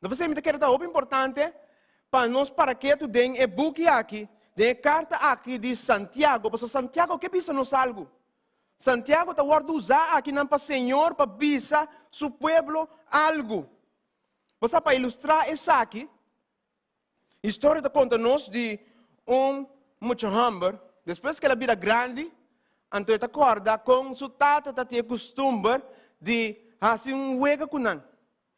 [SPEAKER 11] No p'esei mi ta kere ta hopi importante pa nos para ketu den e buki aki, den e karta aki di Santiago, pasobra Santiago ke bisa nos algu. Santiago ta wòrdu usá akinan pa Señor pa bisa su pueblo algu. Bo sa pa ilustrá esaki, historia ta konta nos di un mucha hòmber, despues ku el a bira grandi, anto e ta kòrda kon su tata ta tin e kustumber di hasi un wega ku nan.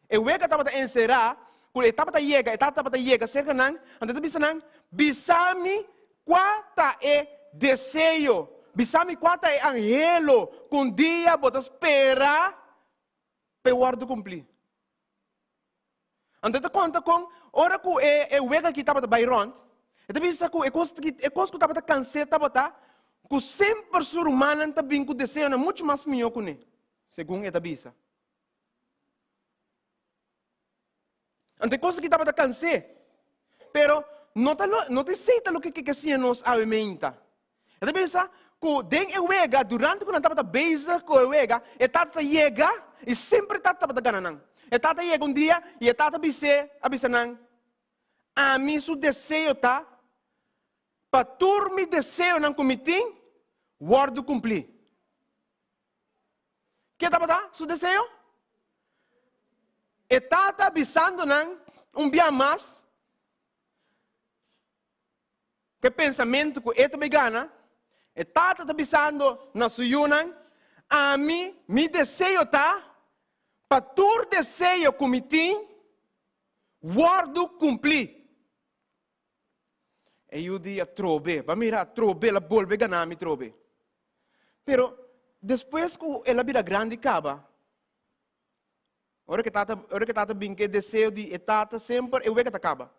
[SPEAKER 11] E wega tabata enserá ku e tabata yega, e tata tabata yega serka nan, anto e ta bisa nan, Bisa mi kua ta e deseo, bisa mi kua ta e anhelo ku un dia bo ta spera pa e wòrdu kumplí. Anto e ta konta kon ora ku e e wega aki tabata bai rònt, e ta bisa ku e kos e kos ku tabata kans'é tabata ku semper su rumannan ta bin ku deseonan muchu mas mihó kuné, segun e ta bisa. Anto e kos aki tabata kans'é. Pero no ta lo, no ta esei ta loke ke siña nos awe meinta. E ta bisa ku den e wega, durante ku nan tabata bezig ku e wega, e tata ta yega i semper e tata tabata gana nan. E tata yega un dia i e tata bis'é, a bisa nan, Ami su deseo ta pa tur mi deseonan ku mi tin wòrdu kumplí. Ke tabata su deseo? E tata bisando nan un bia mas ku e pensamentu ku e ta bai gana, e tata ta bisando na su yunan, Ami, mi deseo ta pa tur deseo ku mi tin wòrdu kumplí. E yu di atrobe, ba mira atrobe, el a bolbe gana mi trobe. Pero despues ku el a bira grandi kaba, ora ku e tata, ora ku e tata bin ku e deseo di e tata semper e wega ta kaba.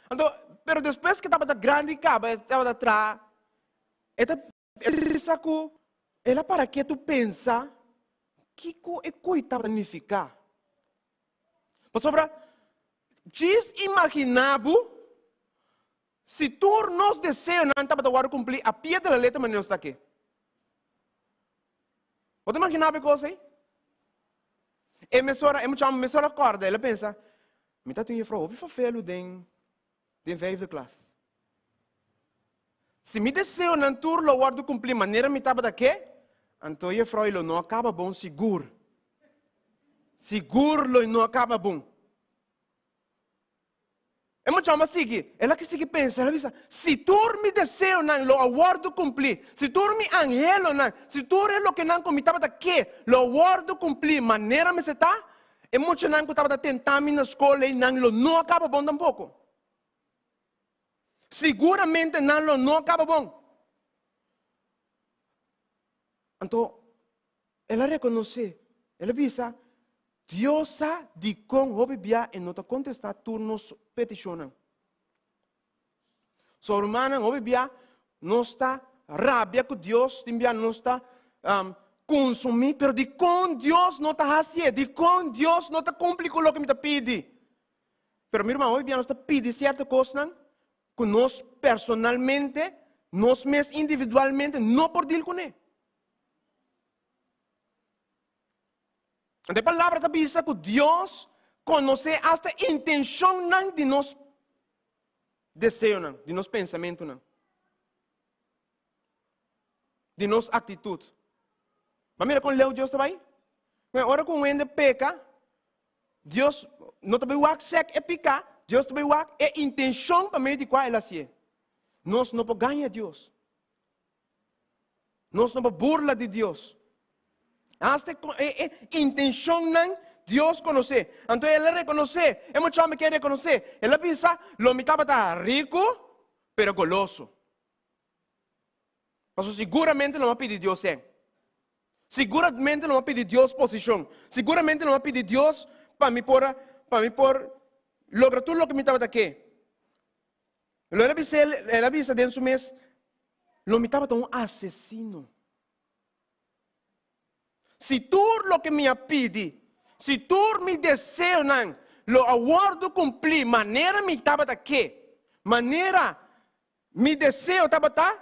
[SPEAKER 11] Anto, pero despues ku e tabata grandi kaba, e tabata traha, e ta bisa ku el a para ketu pensa kiko e koi tabata nifiká. Pasobra, djis imaginá bo si tur nos deseonan tabata wòrdu kumplí a pie de la letra manera nos ta ke. Bo ta imaginá bo e kos ei? E mesora, e mucha mesora kòrda, el a pensa, mi ta tin un jefrou hopi fafelu den den vijfde klas. Si mi deseonan tur lo wòrdu kumplí manera mi tabata ke, anto jefrou lo no a kaba bon sigur. Sigur lo no a kaba bon. E mucha hòmber a sigui, el a sigui pensa, el a bisa, si tur mi deseonan lo a wòrdu kumplí, si tur mi anhelonan, si tur e lokenan ku mi tabata ke lo a wòrdu kumplí manera mester ta, E muchanan ku tabata tenta mi na skol ei nan lo no a kaba bon tampoko. Siguramente nan lo no a kaba bon. Anto, el a rekonosé, el a bisa, Dios sa dikon hopi bia e no ta kontestá tur nos petishonnan. So rumannan, hopi bia nos ta rabia ku Dios, tin bia nos ta um, konsumí, pero dikon Dios no ta hasié? Dikon Dios no ta kumpli ku loke mi ta pidi? Pero mi ruman, hopi bia nos ta pidi sierto kosnan ku nos personalmente, nos mes individualmente no por deal kuné. Anto e palabra ta bisa ku Dios konosé asta intenshonnan di nos deseonan, di nos pensamentunan, di nos aktitut. Ma mira kon leu Dios ta bai. Bueno, ora ku un hende peka, Dios no ta bai wak sek e pika, Dios ta bai wak e intenshon pa medio di kua el hasié. Nos no por gaña Dios. Nos no por burla di Dios. Hasta e, e intencionnan Dios conoce. Anto el a reconoce, e mucho hombre quiere reconoce. El a bisa, lo mi tabata rico, pero goloso. Paso seguramente lo a pidi Dios en. Seguramente lo a pidi Dios posición. Seguramente lo a pidi Dios pa mi por, pa mi por logra todo lo que mi tabata que. Lo el a bisa, el a bisa den su mes, lo mi tabata un asesino. Si tur loke mi a pidi, si tur mi deseonan lo a wòrdu kumplí manera mi tabata ke, manera mi deseo tabata,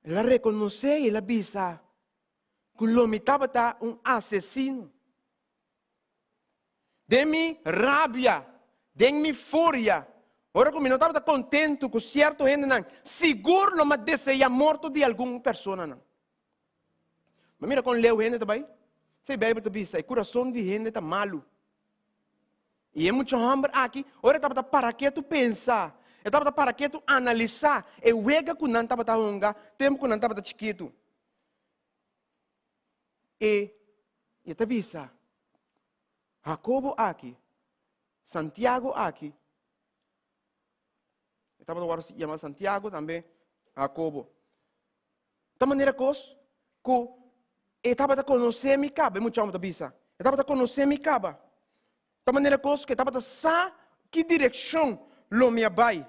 [SPEAKER 11] el a rekonosé i el a bisa ku lo mi tabata un asesino. Den mi rabia, den mi furia, ora ku mi no tabata kontentu ku sierto hendenan, sigur lo mi a deseá morto di algun personanan. Ma mira kon leu hende ta bai. Esei Beibel ta bisa, e kurason di hende ta malu. I e mucha hòmber aki, ora e tabata para ketu pensa, e tabata para ketu analisá e wega ku nan tabata hunga tempu ku nan tabata chikitu. E e ta bisa, Hakobo aki, Santiago aki, e tabata wòrdu yama Santiago tambe Hakobo. Ta manera kos ku e tabata konosé mi kaba, e mucha hòmber ta bisa. E tabata konosé mi kaba. Ta manera kos ku e tabata sa ki direkshon lo mi a bai.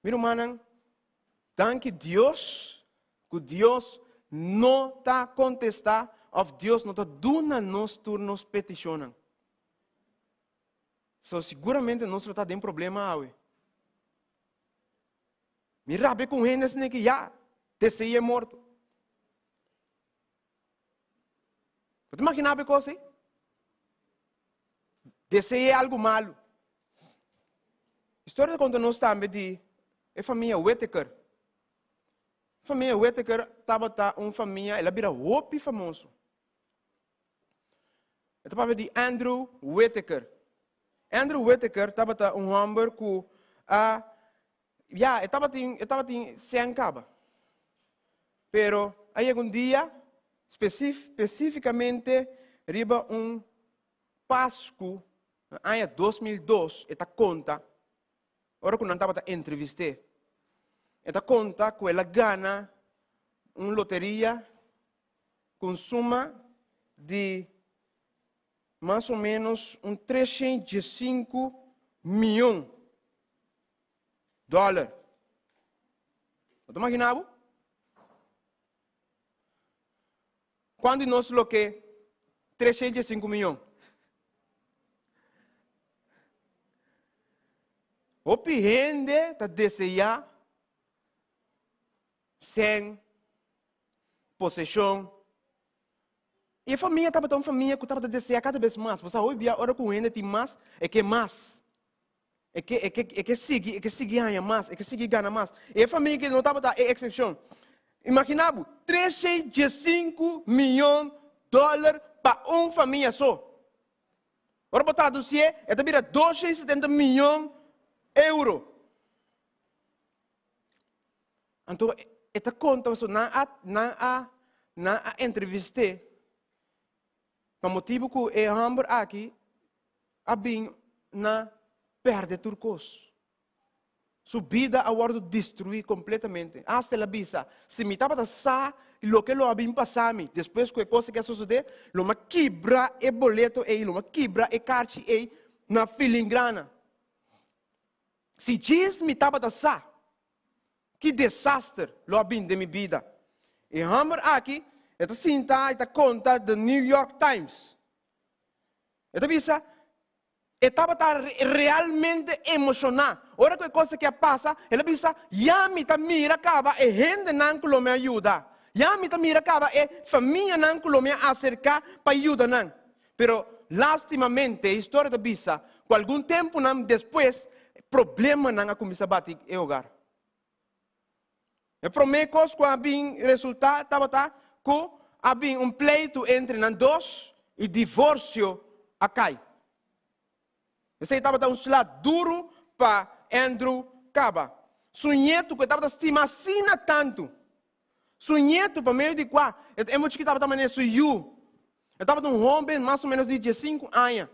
[SPEAKER 11] Mi rumannan, danki Dios ku Dios no ta kontestá òf Dios no ta duna nos tur nos petishonnan. So siguramente nos lo ta den problema awe. Mi rabia ku un hende asina ki ya dese'é morto. Bo ta imaginá bo e kos ei? Dese'é algu malu. Historia ta konta nos tambe di e famia Whittaker. E famia Whittaker tabata un famia, el a bira hopi famoso. E ta papia di Andrew Whittaker. Andrew Whittaker tabata un hòmber ku a ya, e tabatin, e tabatin sèn kaba. Pero a yega un dia, spesif, spesífikamente riba un Pasku, na aña 2002, e ta konta, ora ku nan tabata entrevist'é, e ta konta ku el a gana un loteria ku un suma di mas o ménos un 305 mion dòler. Bo ta imaginá bo? Kuantu di nos lo ke 305 mion? Hopi hende ta deseá sèn, poseshon. I e famia tabata un famia ku tabata deseá kada bes mas. Bo sa hopi bia ora ku un hende tin mas, e ke mas. E ke, e ke, e ke sigui, e ke sigui haña mas, e ke sigui gana mas. I e famia aki no tabata e eksepshon. Imaginá bo, 305 mion dòler pa un famia so. Ora bo tradusié, e ta bira 270 mion euro. Anto e ta konta pasobra nan a nan a nan a entrevist'é pa motibu ku e hòmber aki a bin na pèrdè tur kos. Su bida a wòrdu destruí kompletamente. Asta el a bisa, si mi tabata sa loke lo a bin pasa mi despues ku e kos aki a sosodé, lo mi a kibra e boleto ei, lo mi a kibra e karchi ei na filingrana. Si djis mi tabata sa ki desaster lo a bin den mi bida. E hòmber aki e ta sinta i ta konta The New York Times. E ta bisa, E tabata realmente emoshoná. Ora ku e kos aki a pasa, el a bisa, Ya mi ta mira kaba e hendenan ku lo mi a yuda. Ya mi ta mira kaba e famianan ku lo mi a aserká pa yuda nan. Pero lástimamente e historia ta bisa ku algun tempunan despues problemanan a kuminsá bati e hogar. E promé kos ku a bin resultá tabata ku a bin un pleitu entre nan dos i divorsio a kai. Esei tabata un sla duru pa Andrew kaba. Su ñetu ku e tabata stima asina tantu Su nietu, pa medio di kua e ta mucha ki tabata manera su yu. E tabata un hóben mas o ménos di diesinku aña.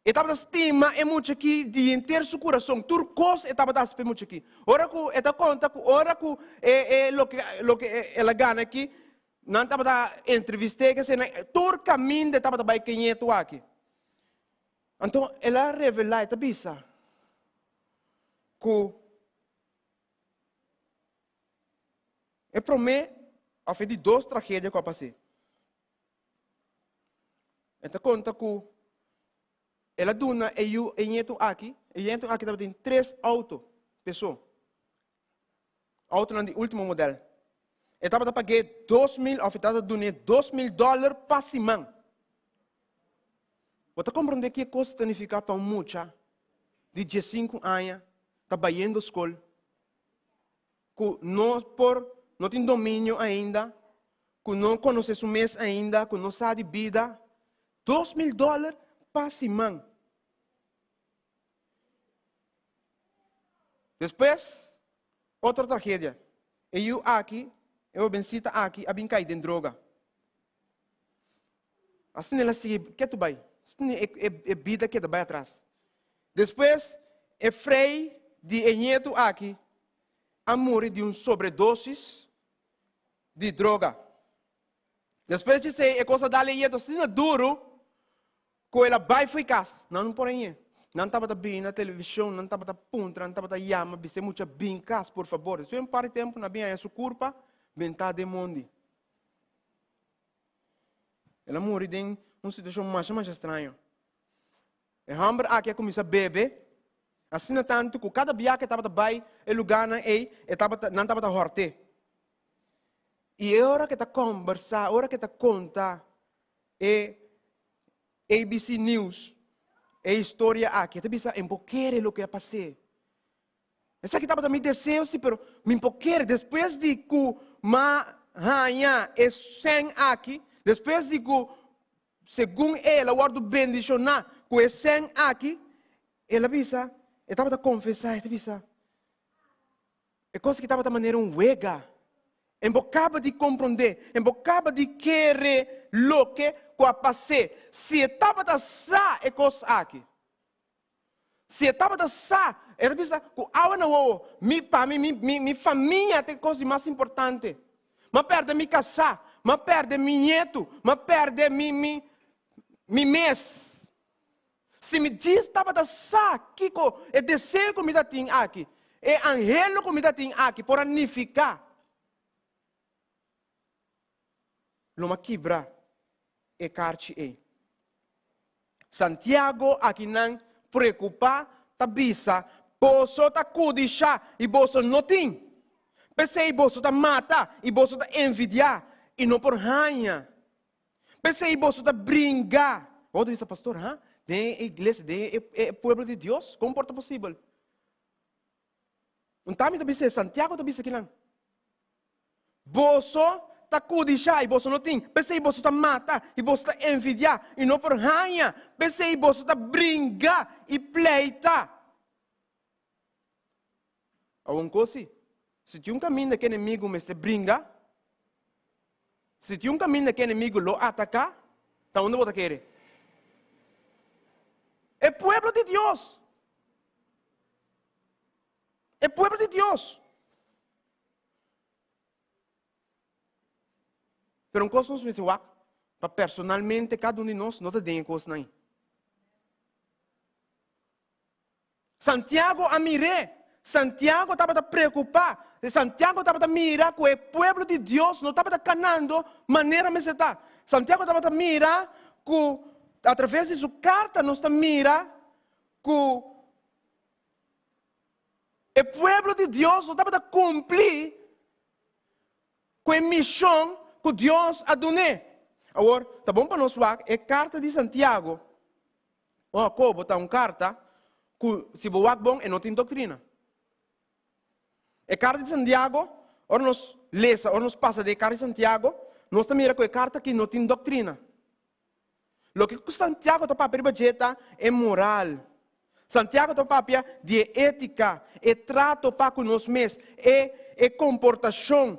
[SPEAKER 11] E tabata stima e mucha ki di henter su kurason. Tur kos e tabata hasi pa e mucha ki. Ora ku e ta konta ku ora ku e e loke loke el a gana aki, nan tabata entrevist'é kese tur kaminda e tabata bai ku e nietu aki. Anto el a revelá, e ta bisa ku E promé òf e di dos tragedia ku a pas'é. E ta konta ku el a duna e yu e ñetu aki, e ñetu aki tabatin tres outo peso, outonan di último modèl. E tabata pag'é 2000 òf e tabata dun'é 2000 dòler pa siman. Bo ta komprondé ki e kos ta nifiká pa un mucha di diesinku aña ta bayendo skol ku no por, no tin dominio ainda, ku no konosé su mes ainda, ku no sa di bida? 2000 dòler pa siman. Despues, otro tragedia. E yu aki, e hobensita aki a bin kai den droga. Asina el a sigui ketu bai. Asina e, e, e bida keda bai atras. Despues, e frei di e nietu aki a muri di un sobredosis di droga. Despues di esei, e kos a dal e nietu asina duru ku el a bai fo'i kas. Nan no por a ñe. Nan tabata bini na televishon, nan tabata puntra, nan tabata yama, bisa e mucha bin kas, por fabor. Despues di un par di tempu, nan a bin haña su kurpa bentá den mondi. El a muri den un situashon masha masha straño. E hòmber aki a kuminsá bebe asina tantu ku kada bia ku e tabata bai e lugánan ei, e tabata, nan tabata hòrt'é. I e ora ku e ta kòmbersá, ora ku e ta konta e ABC News e historia aki, e ta bisa, N por kere loke a pas'é. Esaki tabata mi deseo, sí, pero mi por kere. Despues di ku m'a haña e sèn aki, despues di ku segun el a wòrdu bendishoná ku e sèn aki, el a bisa, e tabata konfesá, e ta bisa, e kos aki tabata manera un wega. En bo kaba di komprondé, en bo kaba di kere loke ku a pas'é. Si e tabata sa e kos aki, Si e tabata sa, e ta bisa ku awa na wowo, mi, pa mi, mi, mi, mi famia ta e kos di mas importante. M'a pèrdè mi kasá, m'a pèrdè mi ñetu, m'a pèrdè mi, mi, mi mes. Si mi djis tabata sa kiko e deseo ku mi ta tin aki, e anhelo ku mi ta tin aki por a nifiká, lo m'a kibra e karchi ei. Santiago akinan preokupá ta bisa, Boso ta kudishá i boso no tin. P'esei boso ta mata i boso ta envidiá i no por haña. P'esei boso ta bringa. Bo ta bisa, Pastor, ha? Den e iglesia, den e pueblo di Dios, kon por ta posibel? Un tami ta bisa, Santiago ta bisa kinan. Boso ta kudishá i boso no tin, p'esei boso ta mata i boso ta envidiá i no por haña, p'esei boso ta bringa i pleita. Awor un kos si, si tin un kaminda ku enemigu mester bringa, si tin un kaminda ku enemigu lo ataká, ta unda bo ta kere? E pueblo di Dios! E pueblo di Dios! Pero un kos nos mester wak, pa personalmente kada un di nos no ta den e kosnan ei. Santiago a mir'é. Santiago tabata preokupá. Santiago tabata mira ku e pueblo di Dios no tabata kanando manera mester ta. Santiago tabata mira ku atraves di su karta nos ta mira ku E pueblo di Dios no tabata kumpli ku e mishon ku Dios a dun'é. Awor, ta bon pa nos wak e karta di Santiago o Hakobo ta un karta ku si bo wak bon e no tin doktrina. E karta di Santiago, ora nos lesa, ora nos pasa den e karta di Santiago, nos ta mira ku e karta aki no tin doktrina. Loke ku Santiago ta papia riba dje ta e moral. Santiago ta papia di e étika, e trato pa ku nos mes, e e komportashon,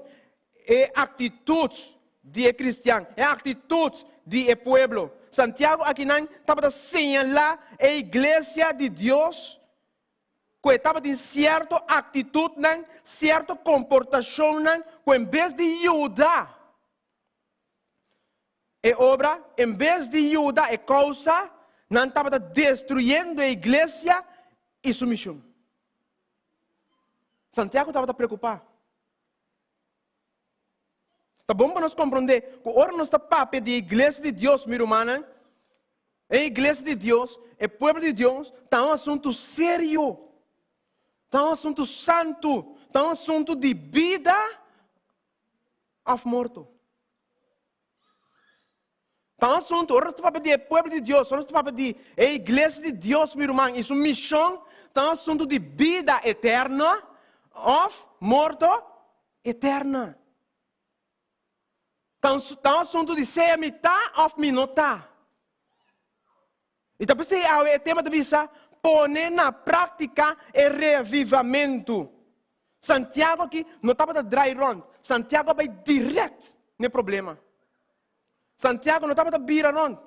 [SPEAKER 11] e aktitut di e kristian, e aktitut di e pueblo. Santiago akinan tabata señalá e iglesia di Dios ku e tabatin sierto aktitutnan, sierto komportashonnan ku en bes di yuda E obra, en bes di yuda e kousa, nan tabata destruyendo e iglesia i su mishon. Santiago tabata preokupá. Ta bon pa nos komprondé ku ora nos ta papia di e iglesia di Dios, mi rumannan, e iglesia di Dios, e pueblo di Dios, ta un asuntu serio. Ta un asuntu santu. Ta un asuntu di bida òf morto. Ta un asuntu, ora nos ta papia di e pueblo di Dios, ora nos ta papia di e iglesia di Dios, mi ruman, i su mishon ta un asuntu di bida eterno òf morto eterna. Ta un, ta un asuntu di sea mi ta òf mi no ta. I ta p'esei awe e tema ta bisa, Pone na práktika e reavivamentu. Santiago aki no tabata drai rònt, Santiago a bai dirèkt n'e problema. Santiago no tabata bira rònt.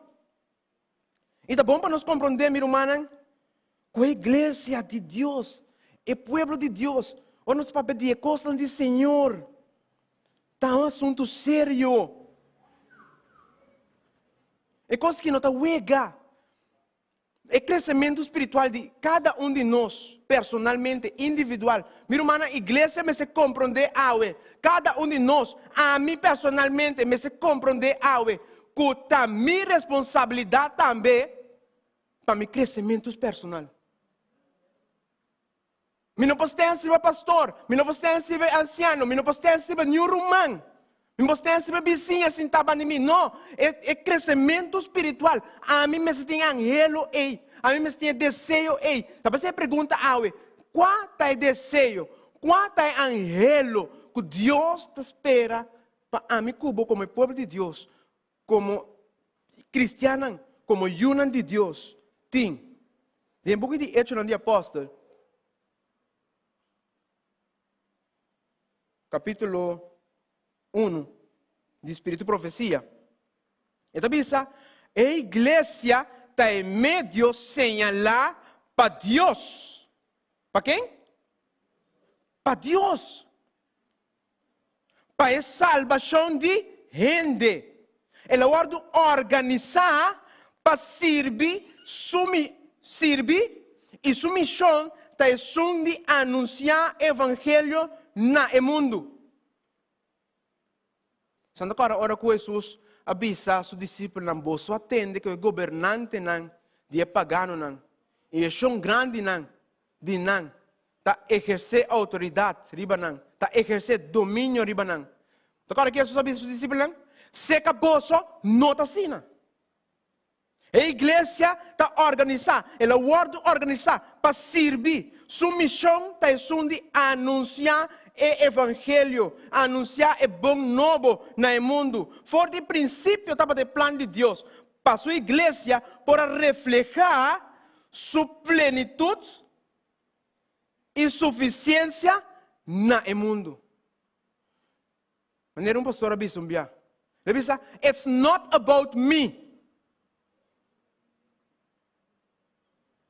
[SPEAKER 11] I ta bon pa nos komprondé, mi rumannan, ku e iglesia di Dios, e pueblo di Dios, ora nos papia di e kosnan di Señor, ta un asuntu serio. E kos ki no ta wega. E kresementu spiritual di kada un di nos, personalmente, individual. Mi rumannan, iglesia mester komprondé awe, kada un di nos, ami personalmente mester komprondé awe, ku ta mi responsabilidat tambe pa mi kresementu personal. Mi no por stens riba pastor, mi no por stens riba e ansiano, mi no por stens riba niun ruman, mi por stens riba e bisiña sintá banda di mi. No, e, e kresementu spiritual, ami mester tin e anhelo ei, ami mester tin e deseo ei. Ta p'esei e pregunta awe, kua ta e deseo, kua ta e anhelo ku Dios ta spera pa ami ku bo komo e pueblo di Dios, komo kristiannan, komo yunan di Dios tin? Den buki di Echonan di Apòstel, kapítulo unu, di Spiritu Profesia, e ta bisa, E iglesia ta e medio señalá pa Dios. Pa ken? Pa Dios. Pa e salbashon di hende. El a wòrdu organisá pa sirbi su sirbi i su mishon ta esun di anunsiá evangelio na e mundu. Santa kòrda ora ku Hesus a bisa su disipelnan, Boso a tende ku e gobernantenan di e paganonan i e shon grandinan di nan ta ehersé outoridat riba nan, ta ehersé dominio riba nan. Ta kòrda ki Hesus a bisa su disipelnan? Seka boso no ta asina. E iglesia ta organisá, el a wòrdu organisá pa sirbi. Su mishon ta esun di anunsiá e evangelio, anunsiá e bon nobo na e mundu. For di prinsipio tabata e plan di Dios pa su iglesia por a reflehá su plenitut i sufisiensia na e mundu. Manera un pastor a bisa un bia, el a bisa, It's not about me.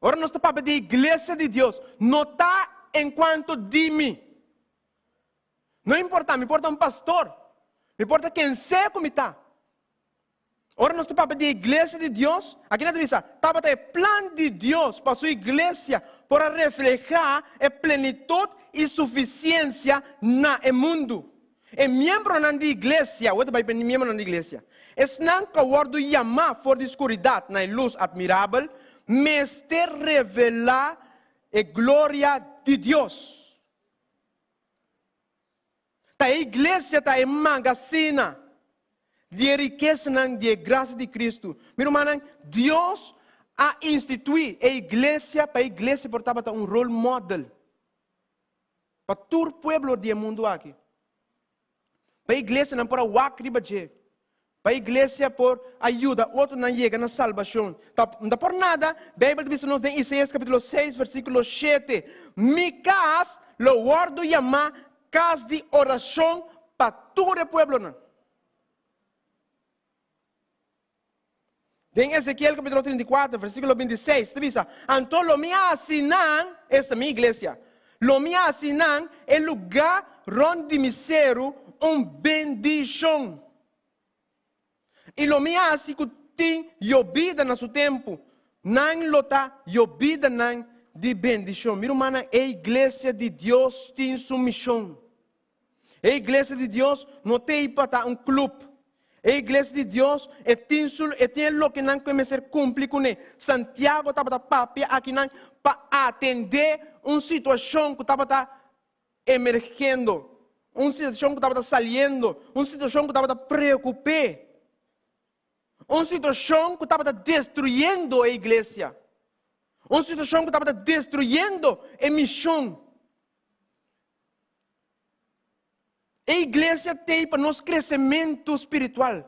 [SPEAKER 11] Ora nos ta papia di iglesia di Dios, no ta en cuanto di mi. No importa, mi por ta un pastor, mi por ta ken sea ku mi ta. Ora nos ta papia di e iglesia di Dios, aki nan ta bisa, tabata e plan di Dios pa su iglesia por a reflehá e plenitut i sufisiensia na e mundu. E miembronan di iglesia, awor ta bai pa e miembronan di iglesia, esnan ku a wòrdu yamá for di skuridat na e lus atmirabel, mester revelá e gloria di Dios. Ta e iglesia ta e magasina di e rikesanan di e grasia di Kristu. Mi rumannan, Dios a instituí e iglesia pa e iglesia por tabata un role model pa tur pueblo di e mundu aki. Pa e iglesianan por a wak riba dje. Pa iglesia por a yuda otronan yega na salbashon. Ta no ta por nada, Beibel ta bisa nos den Isaías kapítulo 6 versíkulo 7, Mi kas lo wòrdu yamá kas di orashon pa tur e pueblonan. Den Ezekiel kapítulo 34 versíkulo 26 ta bisa, Anto lo mi hasi nan, esta mi iglesia, lo mi hasi nan e lugá rònt di mi seru un bendishon. I lo mi hasi ku tin yobida na su tempu, nan lo ta yobidanan di bendishon. Mi rumannan, e iglesia di Dios tin su mishon. E iglesia di Dios no t'ei pa ta un club. E iglesia di Dios e tin su e tin e lokenan ku e mester kumpli kuné. Santiago tabata papia akinan pa atendé un situashon ku tabata emergendo, un situashon ku tabata saliendo, un situashon ku tabata preokup'é. Un situashon ku tabata destruyendo e iglesia. Un situashon ku tabata destruyendo e mishon. E iglesia t'ei pa nos kresementu spiritual.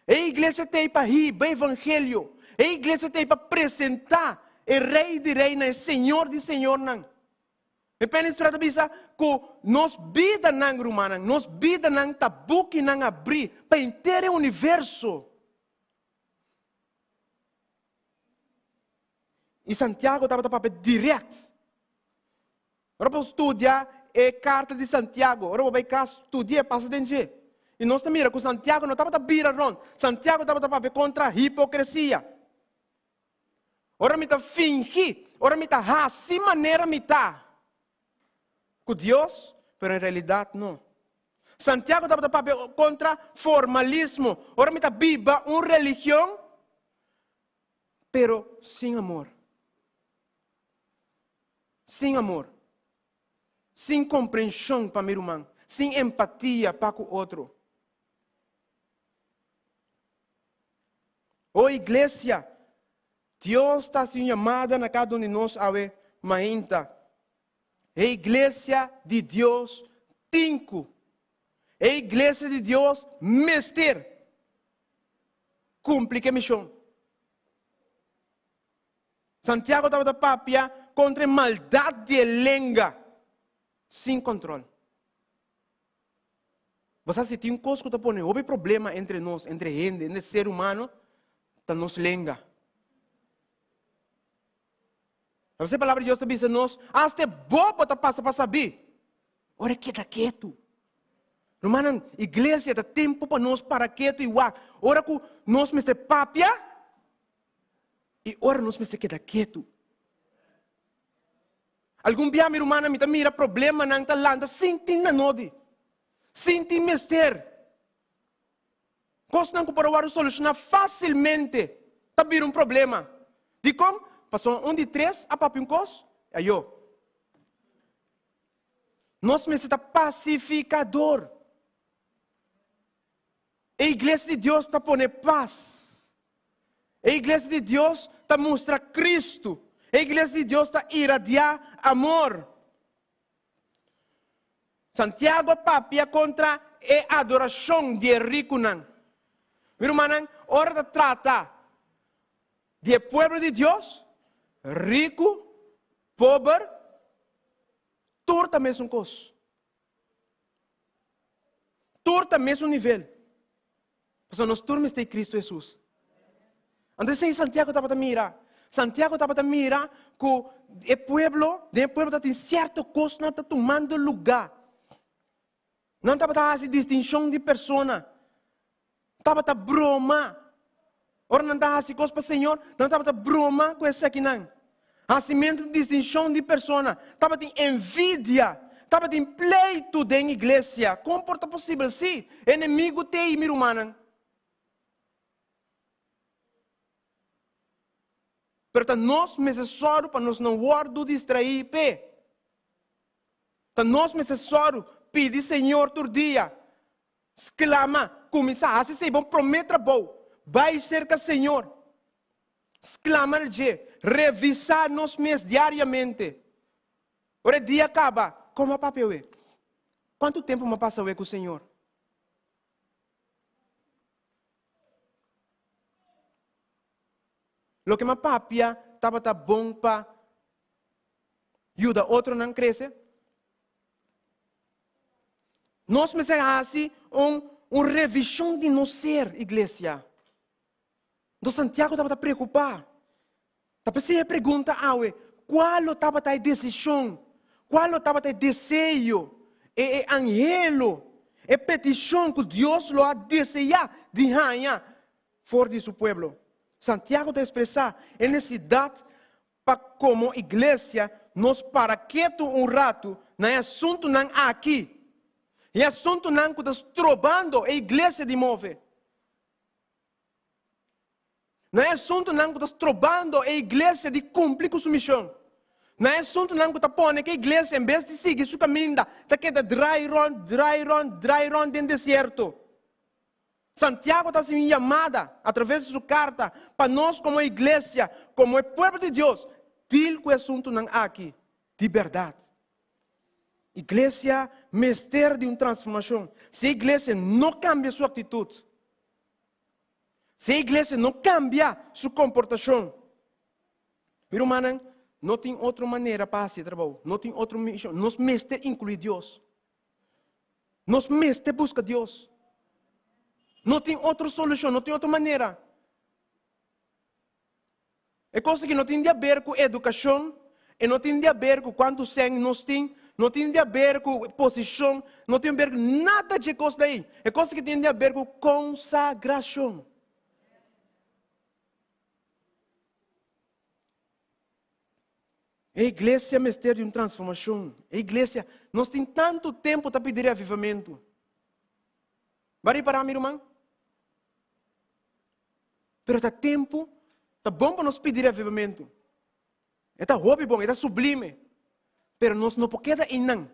[SPEAKER 11] E iglesia t'ei pa hiba evangelio. E iglesia t'ei pa presentá e Rei di Reinan, e Señor di Señornan. E Peninsula ta bisa ku nos bidanan, rumannan, nos bidanan ta bukinan abrí pa henter e universo. I Santiago tabata papia dirèkt. Ora bo studia e karta di Santiago, ora bo bai kas, studi'é, pasa den dje. I nos ta mira ku Santiago no tabata bira rònt. Santiago tabata papia kontra hipokresia. Ora mi ta fingi, ora mi ta hasi manera mi ta ku Dios, pero en realidat no. Santiago tabata papia kontra formalismo, ora mi ta biba un religion, pero sin amor. Sin amor. Sin komprenshon pa mi ruman, sin empatia pa ku otro. O iglesia, Dios ta hasi un yamada na kada un di nos awe mainta. E iglesia di Dios tin ku. E iglesia di Dios mester kumpli ku e mishon. Santiago tabata papia kontra e maldat di e lenga sin kontrol. Bo sa si tin un kos ku ta pone hopi problema entre nos, entre hende, entre ser humano, ta nos lenga. A veces palabra di Dios ta bisa nos, hasta e bobo ta pasa pa sabí. Ora keda ketu. Rumannan, iglesia ta tempu pa nos para ketu i wak. Ora ku nos mester papia i ora nos mester keda ketu. Algun bia mi rumannan mi ta mira problemanan ta lanta sin tin na nodi, sin tin mester. Kosnan ku por a wòrdu solushoná fásilmente ta bira un problema. Dikon? Pasobra un di tres a papia un kos, ayo. Nos mester ta pasifikador. E iglesia di Dios ta pone pas. E iglesia di Dios ta mustra Cristo. E iglesia di Dios ta iradiá amor. Santiago a papia kontra e adorashon di e rikunan. Mi rumannan, ora ta trata di e pueblo di Dios, riku, pober, tur ta mesun kos. Tur ta mesun nivel. Pasobra nos tur mester di Cristo Jesus. Anto esei Santiago tabata mira. Santiago tabata mira ku e pueblo, den e pueblo tabatin sierto kosnan ta tumando lugá. Nan tabata hasi distinshon di persona. Tabata broma. Ora nan ta hasi kos pa Señor, nan tabata broma ku esakinan. Hasimentu di distinshon di persona. Tabatin envidia. Tabatin pleitu den iglesia. Kon por ta posibel? Sí, enemigu t'ei, mi rumannan. Pero ta nos mester sòru pa nos no wòrdu distraí p'e. Ta nos mester sòru pidi Señor tur dia. Sklama, kuminsá hasi esei bo promé trabou. Bai serka Señor. Sklama na dje. Revisá nos mes diariamente. Ora e dia kaba, komo a papia awe? Kuantu tempu mi a pasa awe ku Señor? Loke mi a papia tabata bon pa yuda otronan krese? Nos mester hasi un un revishon di nos ser, iglesia. Enton Santiago tabata preokupá. Ta p'esei e pregunta awe, kua lo tabata e desishon? Kua lo tabata e deseo, e e anhelo, e petishon ku Dios lo a deseá di haña for di su pueblo? Santiago ta ekspresá e nesesidat pa komo iglesia nos para ketu un ratu na e asuntunan aki, e asuntunan ku ta strobando e iglesia di move, na e asuntunan ku ta strobando e iglesia di kumpli ku su mishon, na e asuntunan ku ta pone ku e iglesia en bes di sigui su kaminda ta keda drai rònt, drai rònt, drai rònt den desierto. Santiago ta hasi un yamada atraves di su karta pa nos komo iglesia, komo e pueblo di Dios, deal ku e asuntunan aki di bèrdat. Iglesia mester di un transformashon. Si e iglesia no kambia su aktitut, si e iglesia no kambia su komportashon, mi rumannan, no tin otro manera pa hasi e trabou, no tin otro mishon. Nos mester inkluí Dios. Nos mester buska Dios. No tin otro solushon, no tin otro manera. E kos aki no tin di aber ku edukashon, e no tin di aber ku kuantu sèn nos tin, no tin di aber ku posishon, no tin aber ku nada dje kosnan ei. E kos aki tin di aber ku konsagrashon. E iglesia mester di un transformashon. E iglesia, nos tin tantu tempu ta pidi reavivamentu. Bo a ripará mi ruman? Pero ta tempu, ta bon pa nos pidi reavivamentu. E ta hopi bon, e ta sublime. Pero nos no por keda einan.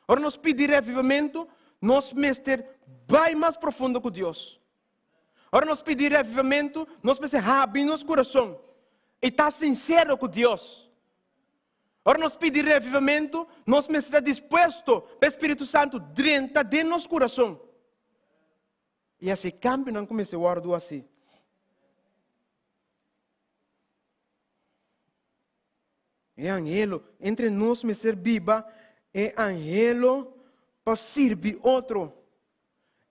[SPEAKER 11] Ora nos pidi reavivamentu, nos mester bai mas profundo ku Dios. Ora nos pidi reavivamentu, nos mester habri nos kurason i ta sinsero ku Dios. Ora nos pidi reavivamentu, nos mester ta dispuesto pa e Spiritu Santu drenta den nos kurason i hasi e kambionan ku mester wòrdu hasi. E anhelo, entre nos mester biba e anhelo pa sirbi otro,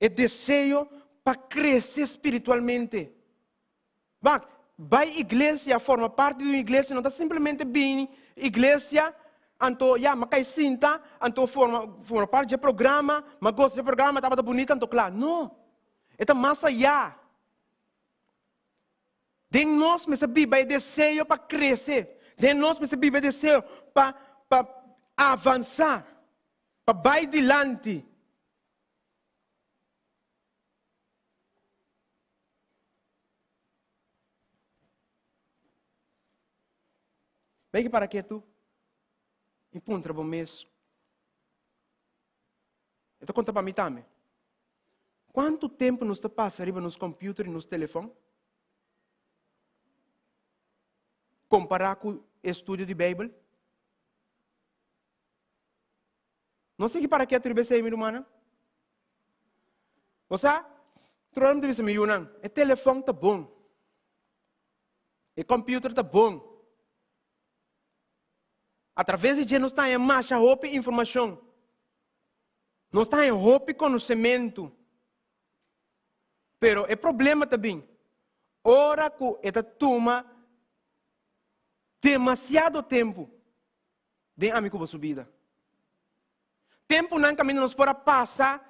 [SPEAKER 11] e deseo pa krese spiritualmente. Wak, bai iglesia, forma parti di un iglesia no ta simplemente bini iglesia, anto ya, m'a kai sinta, anto forma, forma parti dje programa, m'a gosa dje programa, tabata bunita, anto kla. No, e ta mas ayá. Den nos mester biba e deseo pa krese. Den nos mester biba e deseo pa pa avansá, pa bai dilanti. Bai ki para ketu i puntra bo mes. E ta konta pa mi tambe. Kuantu tempu nos ta pasa riba nos computer i nos telefòn? Kompará ku e studio di Beibel? No sigui para ketu riba esei, mi rumannan. Bo sa, tur ora mi ta bisa mi yunan, e telefòn ta bon. E computer ta bon. Atraves di dje nos ta haña masha hopi informashon. Nos ta haña hopi konosementu. Pero e problema ta bin ora ku e ta tuma demasiado tempu den ami ku bo su bida. Tempunan kaminda nos por a pasa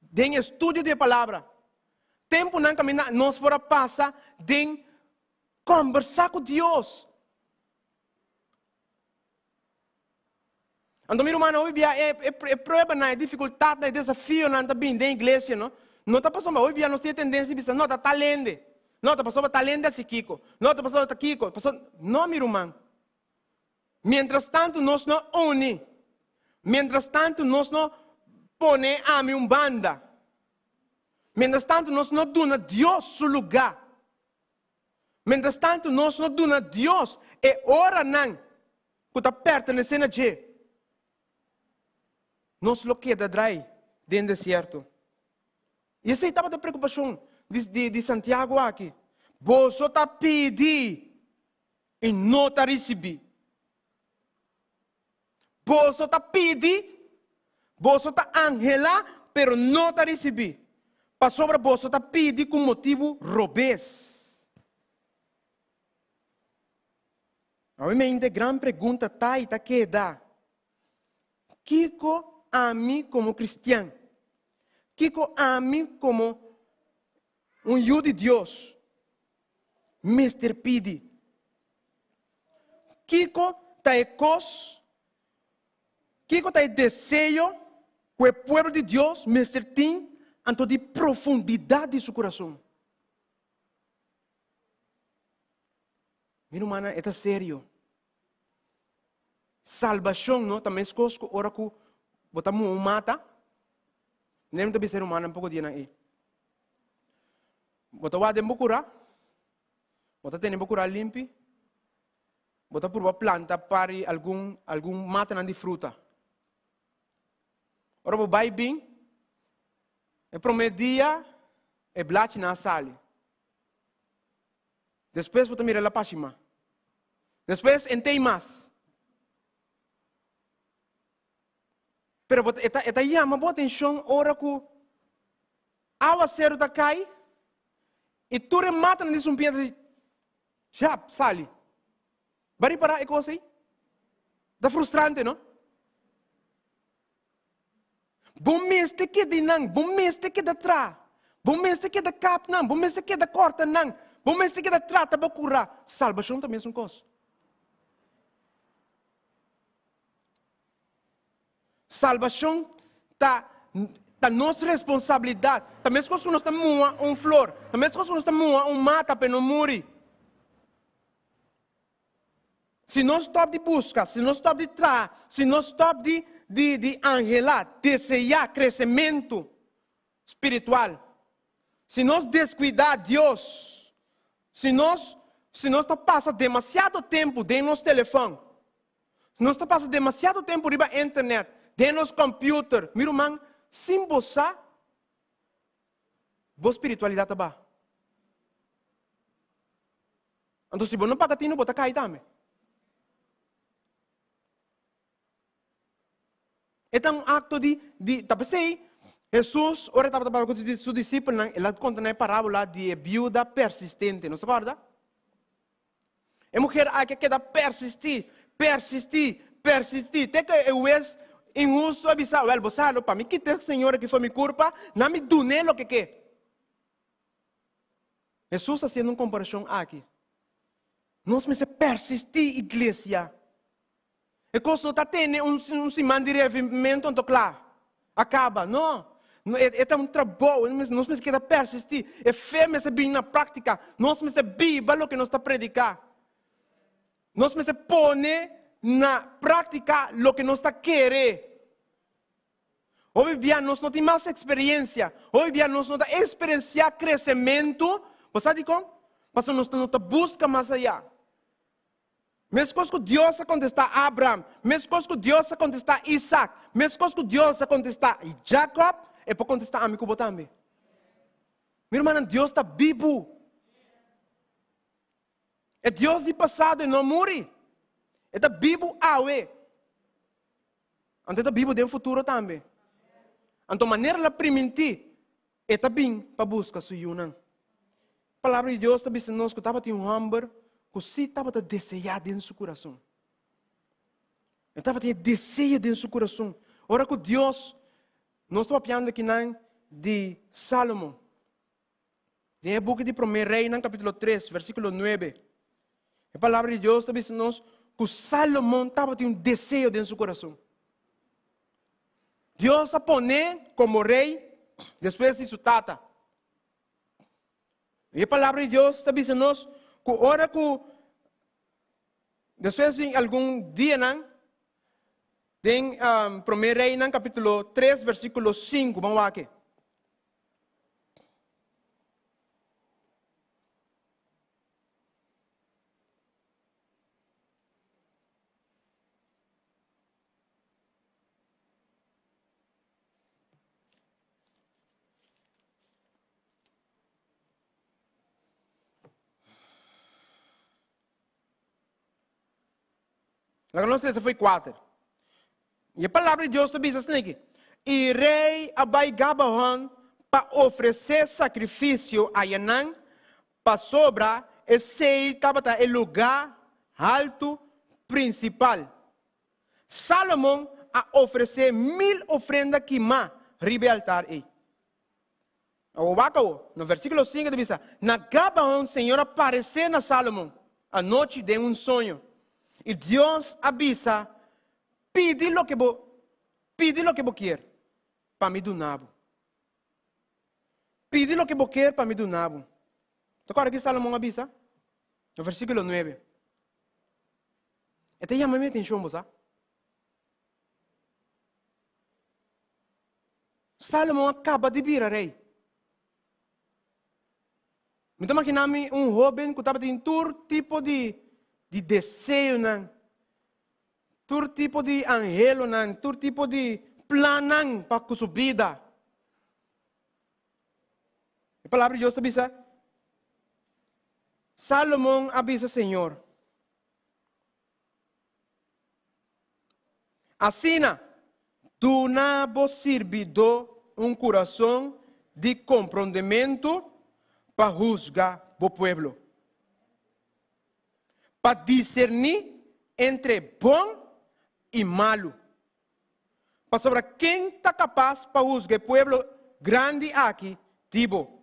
[SPEAKER 11] den estudio di e palabra. Tempunan kaminda nos por a pasa den kombersá ku Dios. Anto mi rumannan, hopi bia e, e, e pruebanan, e difikultatnan, e desafionan ta bini den iglesia, no? No ta pasobra hopi bia nos tin e tendensia di bisa, no, ta tal hende. No, ta pasobra tal hende hasi kiko. No, ta pasobra ta kiko. Pasobra, no, mi ruman. Mientras tantu nos no uni, mientras tantu nos no pone ami un banda, mientras tantu nos no duna Dios su lugá, mientras tantu nos no duna Dios e oranan ku ta pertenesé na dje, nos lo keda drai den desierto. I esei tabata e preokupashon di, di, di Santiago aki. Boso ta pidi i no ta risibí. Boso ta pidi, boso ta anhelá, pero no ta risibí, pasobra boso ta pidi ku motibu robes. Obviamente, e gran pregunta ta i ta keda, Kiko ami komo kristian, kiko ami komo un yu di Dios mester pidi? Kiko ta e kos, kiko ta e deseo ku e pueblo di Dios mester tin anto di profundidat di su kurason? Mi rumannan, e ta serio. Salbashon no ta meskos ku ora ku bo ta muha un mata. Nemi ta bisa e rumannan poko dianan ei. Bo ta wak den bo kurá? Bo ta tene bo kurá limpi? Bo ta purba planta pari algun algun matanan di fruta? Ora bo bai bin, e promé dia e blachinan a sali. Despues bo ta mira el a pashimá. Despues entei mas. Pero bo ta, e ta, e ta yama bo atenshon ora ku awaseru ta kai i tur e matanan di sumpiña ta jap, sali. Bo a ripará e kos ei? Ta frustrante, no? Bo mester keda einan, bo mester keda traha, bo mester keda kap nan, bo mester keda kòrta nan, bo mester keda trata bo kurá. Salbashon ta mesun kos. Salbashon ta ta nos responsabilidat. Ta meskos ku nos ta muha un flor, ta meskos ku nos ta muha un mata pa e no muri. Si nos stòp di buska, si nos stòp di traha, si nos stòp di di di anhelá, deseá kresementu spiritual, si nos deskuidá Dios, si nos si nos ta pasa demasiado tempu den nos telefòn, si nos ta pasa demasiado tempu riba internet, den nos kòmpiuter, mi ruman, sin bo sa, bo spiritualidat ta baha. Anto si bo no paga tinu, bo ta kai tambe. E ta un akto di, di ta p'esei Hesus, ora e tabata papia ku su disipelnan, el a konta nan e parábola di e biuda persistente. Nos ta kòrda? E muher aki a keda persistí, persistí, persistí, te ku e hues inhustu a bisa, Wèl, bo sa lo, pa mi kita e señora aki for mi kurpa, nan mi dun'é loke ke. Hesus hasiendo un komparashon aki. Nos mester persistí, iglesia. E kos no ta tene un, un siman di reavivamento anto kla. A kaba. No. E, e ta un trabou. Nos mester keda persistí. E fe mester bini na práktika. Nos mester biba loke nos ta prediká. Nos mester pone na práktika loke nos ta kere. Hopi bia nos no tin mas eksperensia. Hopi bia nos no ta eksperensiá kresementu. Bo sa dikon? Pasobra nos no ta buska mas ayá. Meskos ku Dios a kontestá Abraham, meskos ku Dios a kontestá Isak, meskos ku Dios a kontestá Jakòb, e por kontestá ami ku bo tambe. Mi rumannan, Dios ta bibu. E Dios di pasado e no muri. E ta bibu awe. Anto e ta bibu den futuro tambe. Anto manera el a primintí, e ta bin pa buska su yunan. Palabra di Dios ta bisa nos ku tabatin un hòmber ku sí tabata deseá den su kurason. E tabatin e deseo den su kurason. Ora ku Dios, nos ta papiando akinan di Sálomon. Den e buki di Promé Reinan kapítulo 3, versíkulo 9, e palabra di Dios ta bisa nos ku Salomon tabatin un deseo den su kurason. Dios a pon'é komo rei despues di su tata. I e palabra di Dios ta bisa nos ku ora ku despues di algun dianan, den um, Promé Reinan kapítulo 3, versíkulo 5, ban wak. Laga nos lesa foi 4. E e palabra di Dios ta bisa asina aki, I rei a bai Gabaon pa ofresé sakrifisio ayanan, pasobra esei tabata e lugá haltu prinsipal. Salomon a ofresé mil ofrenda kimá riba e altar ei. Awor wak awor, na versíkulo 5 ta bisa, Na Gabaon Señor a paresé na Salomon anochi den un soño, i Dios a bisa, Pidi loke bo, pidi loke bo kier, pa mi duna bo. Pidi loke bo kier pa mi duna bo. Ta kòrda ki Salomon a bisa? Na versíkulo 9. E ta yama mi atenshon, bo sa. Salomon a kaba di bira rei. Mi ta imaginá mi un hóben ku tabatin tur tipo di di deseonan, tur tipo di anhelonan, tur tipo di plannan pa ku su bida. E palabra di Dios ta bisa, Salomon a bisa Señor, Asina, duna bo sirbidó un kurason di komprondementu pa husga bo pueblo, pa diserní entre bon i malu. Pasobra ken ta kapas pa husga e pueblo grandi aki di bo?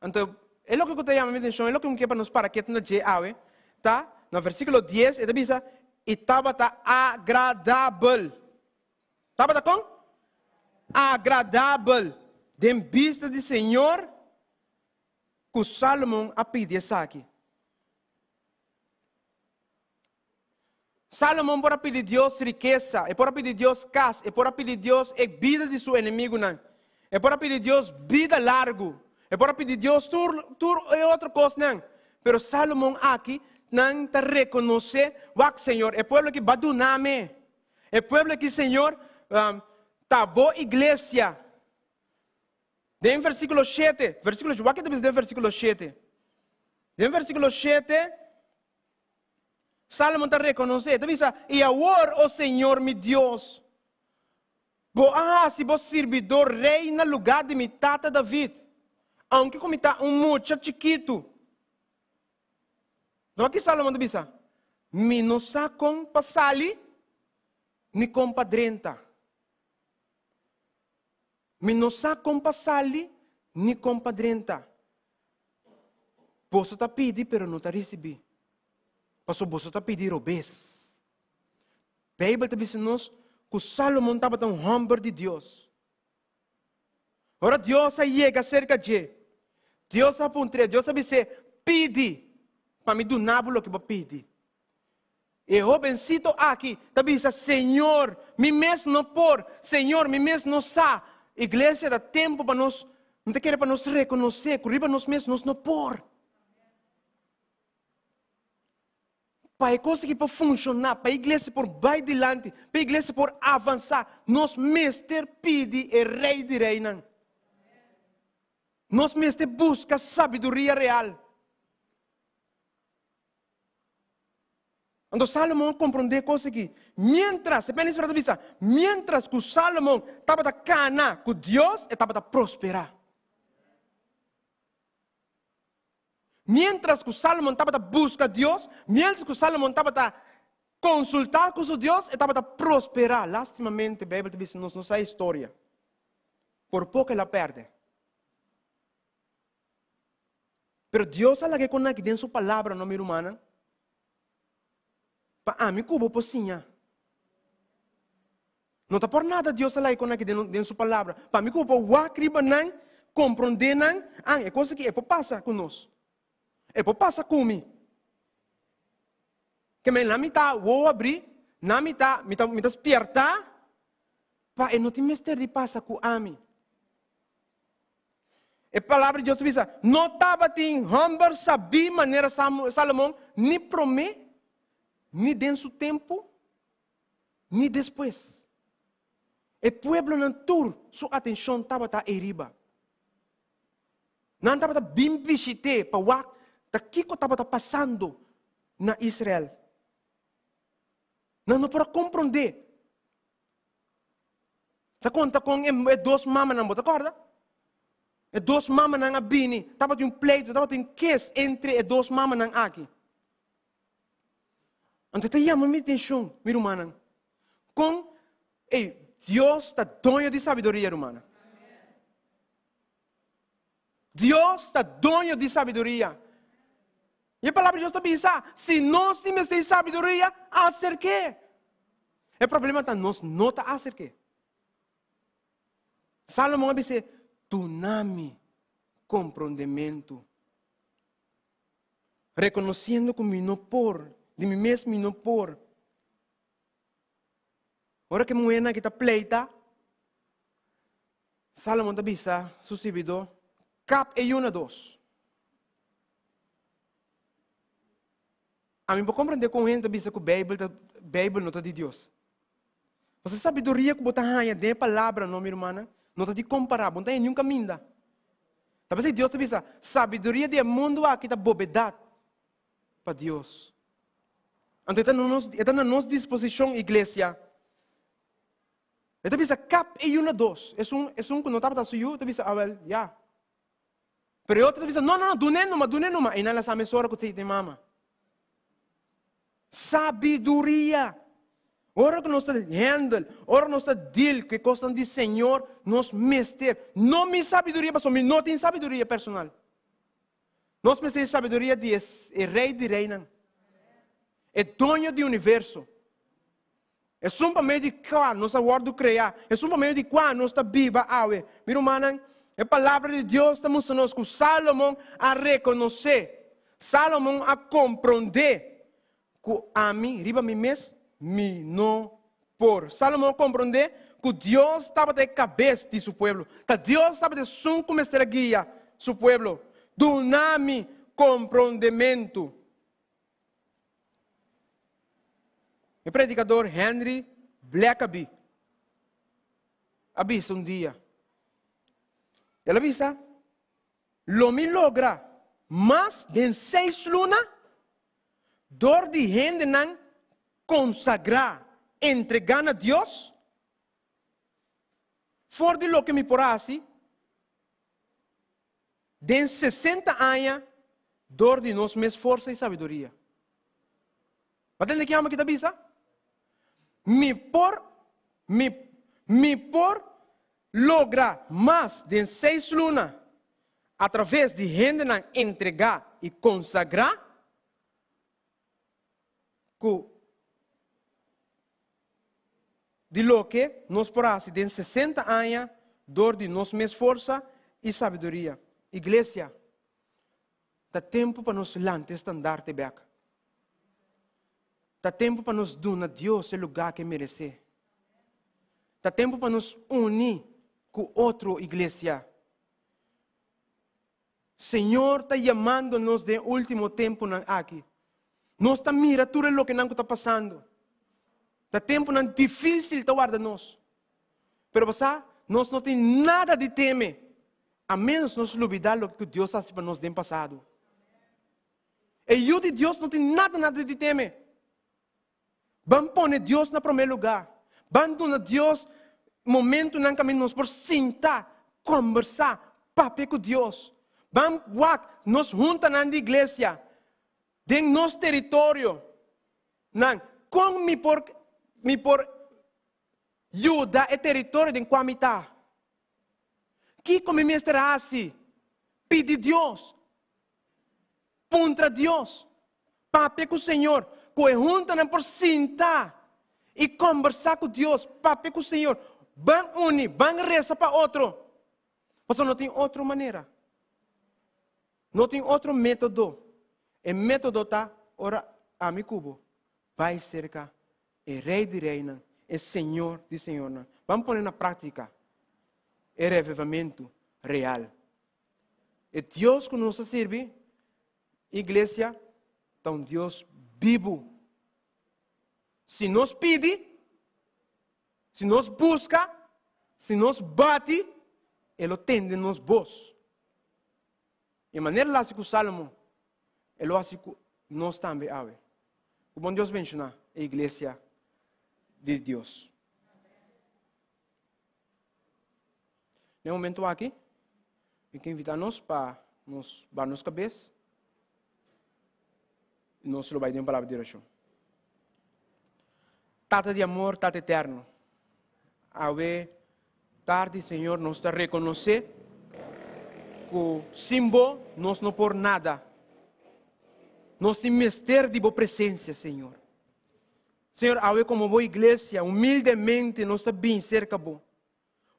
[SPEAKER 11] Anto, e loke ku ta yama mi atenshon, e loke mi ke pa nos para ketu na dje awe, ta na versíkulo dies, e ta bisa, I tabata agradabel. Tabata kon? Agradabel den bista di Señor ku Salomon a pidi esaki. Salomon por a pidi Dios rikesa, e por a pidi Dios kas, e por a pidi Dios e bida di su enemigunan, e por a pidi Dios bida largu, e por a pidi Dios tur tur e otro kosnan. Pero Salomon aki nan ta rekonosé, Wak, Señor, e pueblo aki ba duna mi. E pueblo aki, Señor, ta bo iglesia. Den versíkulo shete, versíkulo, wak ke ta bisa den versíkulo shete. Den versíkulo shete, Sálomon ta rekonosé, e ta bisa, I awor, o Señor mi Dios, bo a hasi bo sirbidor rei na lugá di mi tata David, ounke ku mi ta un mucha chikitu. Nota ki Sálomon ta bisa, Mi no sa kon pa sali ni kon pa drenta. Mi no sa kon pa sali ni kon pa drenta. Boso ta pidi pero no ta risibí, pasobra boso ta pidi robes. Beibel ta bisa nos ku Salomon tabata un hòmber di Dios. Ora Dios a yega serka dje, Dios a puntr'é, Dios a bis'é, Pidi pa mi duna bo loke bo pidi. E hobensito aki ta bisa, Señor, mi mes no por, Señor, mi mes no sa. Iglesia, ta tempu pa nos, mi ta kere pa nos rekonosé ku riba nos mes nos no por. Pa e kos aki por funshoná, pa e iglesia por bai dilanti, pa e iglesia por avansá, nos mester pidi e Rei di Reinan. Nos mester buska sabiduria real. Anto Sálomon a komprondé e kos akí. Miéntras, e Pènis ta bisa, miéntras ku Sálomon tabata kana ku Dios, e tabata prosperá. Miéntras ku Sálomon tabata buska Dios, miéntras ku Sálomon tabata konsultá ku su Dios, e tabata prosperá. Lástimamente, Beibel ta bisa nos, no sa e historia. Por poko el a pèrdè. Pero Dios a laga e konnan aki den su palabra, no mi rumannan, pa ami ku bo por siña. No ta por nada Dios a laga e konnan aki den su palabra, pa ami ku bo por wak riba nan, komprondé nan, an, e kos aki e por pasa ku nos. E por pasa ku mi. Ke men na mi ta wowo abrí, na mi ta, mi ta, mi ta spiertá, pa e no tin mester di pasa ku ami. E palabra di Dios ta bisa, No tabatin hòmber sabí manera Salomon, ni promé, ni den su tempu, ni despues. E pueblonan tur su atenshon tabata eiriba. Nan tabata bin bishit'é pa wak ta kiko tabata pasando na Israel. Nan no por a komprondé. Ta konta kon e dos mamanan, bo ta kòrda? E dos mamanan a bini, tabatin un pleito, tabatin un kes entre e dos mamanan aki. Anto ta yama mi atenshon, mi rumannan, kon, ey, Dios ta doño di sabiduria, rumannan. Dios ta doño di sabiduria. I e palabra di Dios ta bisa, si nos tin mester di sabiduria, aserk'é. E problema ta nos no ta aserk'é. Salomon a bis'é, Duna mi komprondementu. Rekonosiendo ku mi no por, di mi mes mi no por. Ora ku e muhénan aki ta pleita, Salomon ta bisa su sirbidó, Kap e yu na dos. Ami por komprendé kon hende ta bisa ku Beibel ta Beibel no ta di Dios. Pasobra e sabiduria ku bo ta haña den e palabra no, mi rumannan, no ta di kompará, bo no ta haña niun kaminda. Ta p'esei Dios ta bisa, sabiduria di e mundu aki ta bobedat pa Dios. Anto e ta na nos, e ta na nos disposishon, iglesia. E ta bisa kap e yu na dos. Esun, esun ku no tabata su yu ta bisa, awel, ya. Pero e otro ta bisa, no, no, no, dun'é numa, dun'é numa. I nan a sa mesora ku ta mama. Sabiduria. Ora ku nos ta handle, ora nos ta deal ku e kosnan di Señor, nos mester, no mi sabiduria, pasobra mi no tin sabiduria personal. Nos mester e sabiduria di e Rei di Reinan, e doño di universo. Esun pa medio di kua nos a wòrdu kreá, esun pa medio di kua nos ta biba awe. Mi rumannan, e Palabra di Dios ta mustra nos ku Sálomon a rekonosé, Sálomon a komprondé ku ami riba mi mes mi no por. Sálomon a komprondé ku Dios tabata e kabes di su pueblo. Ta Dios tabata esun ku mester a guia su pueblo. Duna mi komprondementu. E predikador Henry Blackaby a bisa un dia, el a bisa, Lo mi logra mas den seis luna dor di hendenan konsagrá, entregá na Dios, for di loke mi por hasi Den sesenta aña dor di nos mes forsa i sabiduria. Bo a tende ki hòmber ki ta bisa? Mi por, mi, mi por logra mas den seis luna atraves di hendenan entregá i konsagrá ku di loke nos por hasi den sesenta aña dor di nos mes forsa i sabiduria. Iglesia, ta tempu pa nos lanta e standarte bek. Ta tempu pa nos duna Dios e lugá ku e meresé. Ta tempu pa nos uni ku otro iglesia. Señor ta yamando nos den e último tempunan aki. Nos ta mira tur e lokenan ku ta pasando. Ta tempunan difísil ta warda nos. Pero bo sa, nos no tin nada di teme, a ménos nos lubidá loke ku Dios a hasi pa nos den pasado. E Yu di Dios no tin nada nada di teme. Ban pone Dios na promé lugá. Ban duna Dios momentunan kaminda nos por sinta, kombersá, papia ku Dios. Ban wak nos huntanan di iglesia den nos teritorio nan kon mi por mi por yuda e teritorio den kua mi ta. Kiko mi mester hasi? Pidi Dios. Puntra Dios. Papia ku Señor. Ku e huntanan por sinta i kombersá ku Dios. Papia ku Señor. Ban uni, ban resa pa otro. Pasobra no tin otro manera. No tin otro método. E método ta ora ami ku bo bai serka e Rei di Reinan, e Señor di Señornan. Ban pone na práktika e revivamentu real. E Dios ku nos ta sirbi, iglesia, ta un Dios bibu. Si nos pidi, si nos buska, si nos bati, e lo tende nos bos. E manera el hasi ku Sálomon, e lo hasi ku nos tambe awe. Ku bon Dios benshoná e iglesia di Dios. Den e momento aki, mi ke invitá nos pa nos baha nos kabes i nos lo bai den un palabra di orashon. Tata di amor, Tata eterno, awe tardi, Señor, nos ta rekonosé ku sin bo nos no por nada. Nos tin mester di bo presensia, Señor. Señor, awe komo bo iglesia, humildemente nos ta bin serka bo,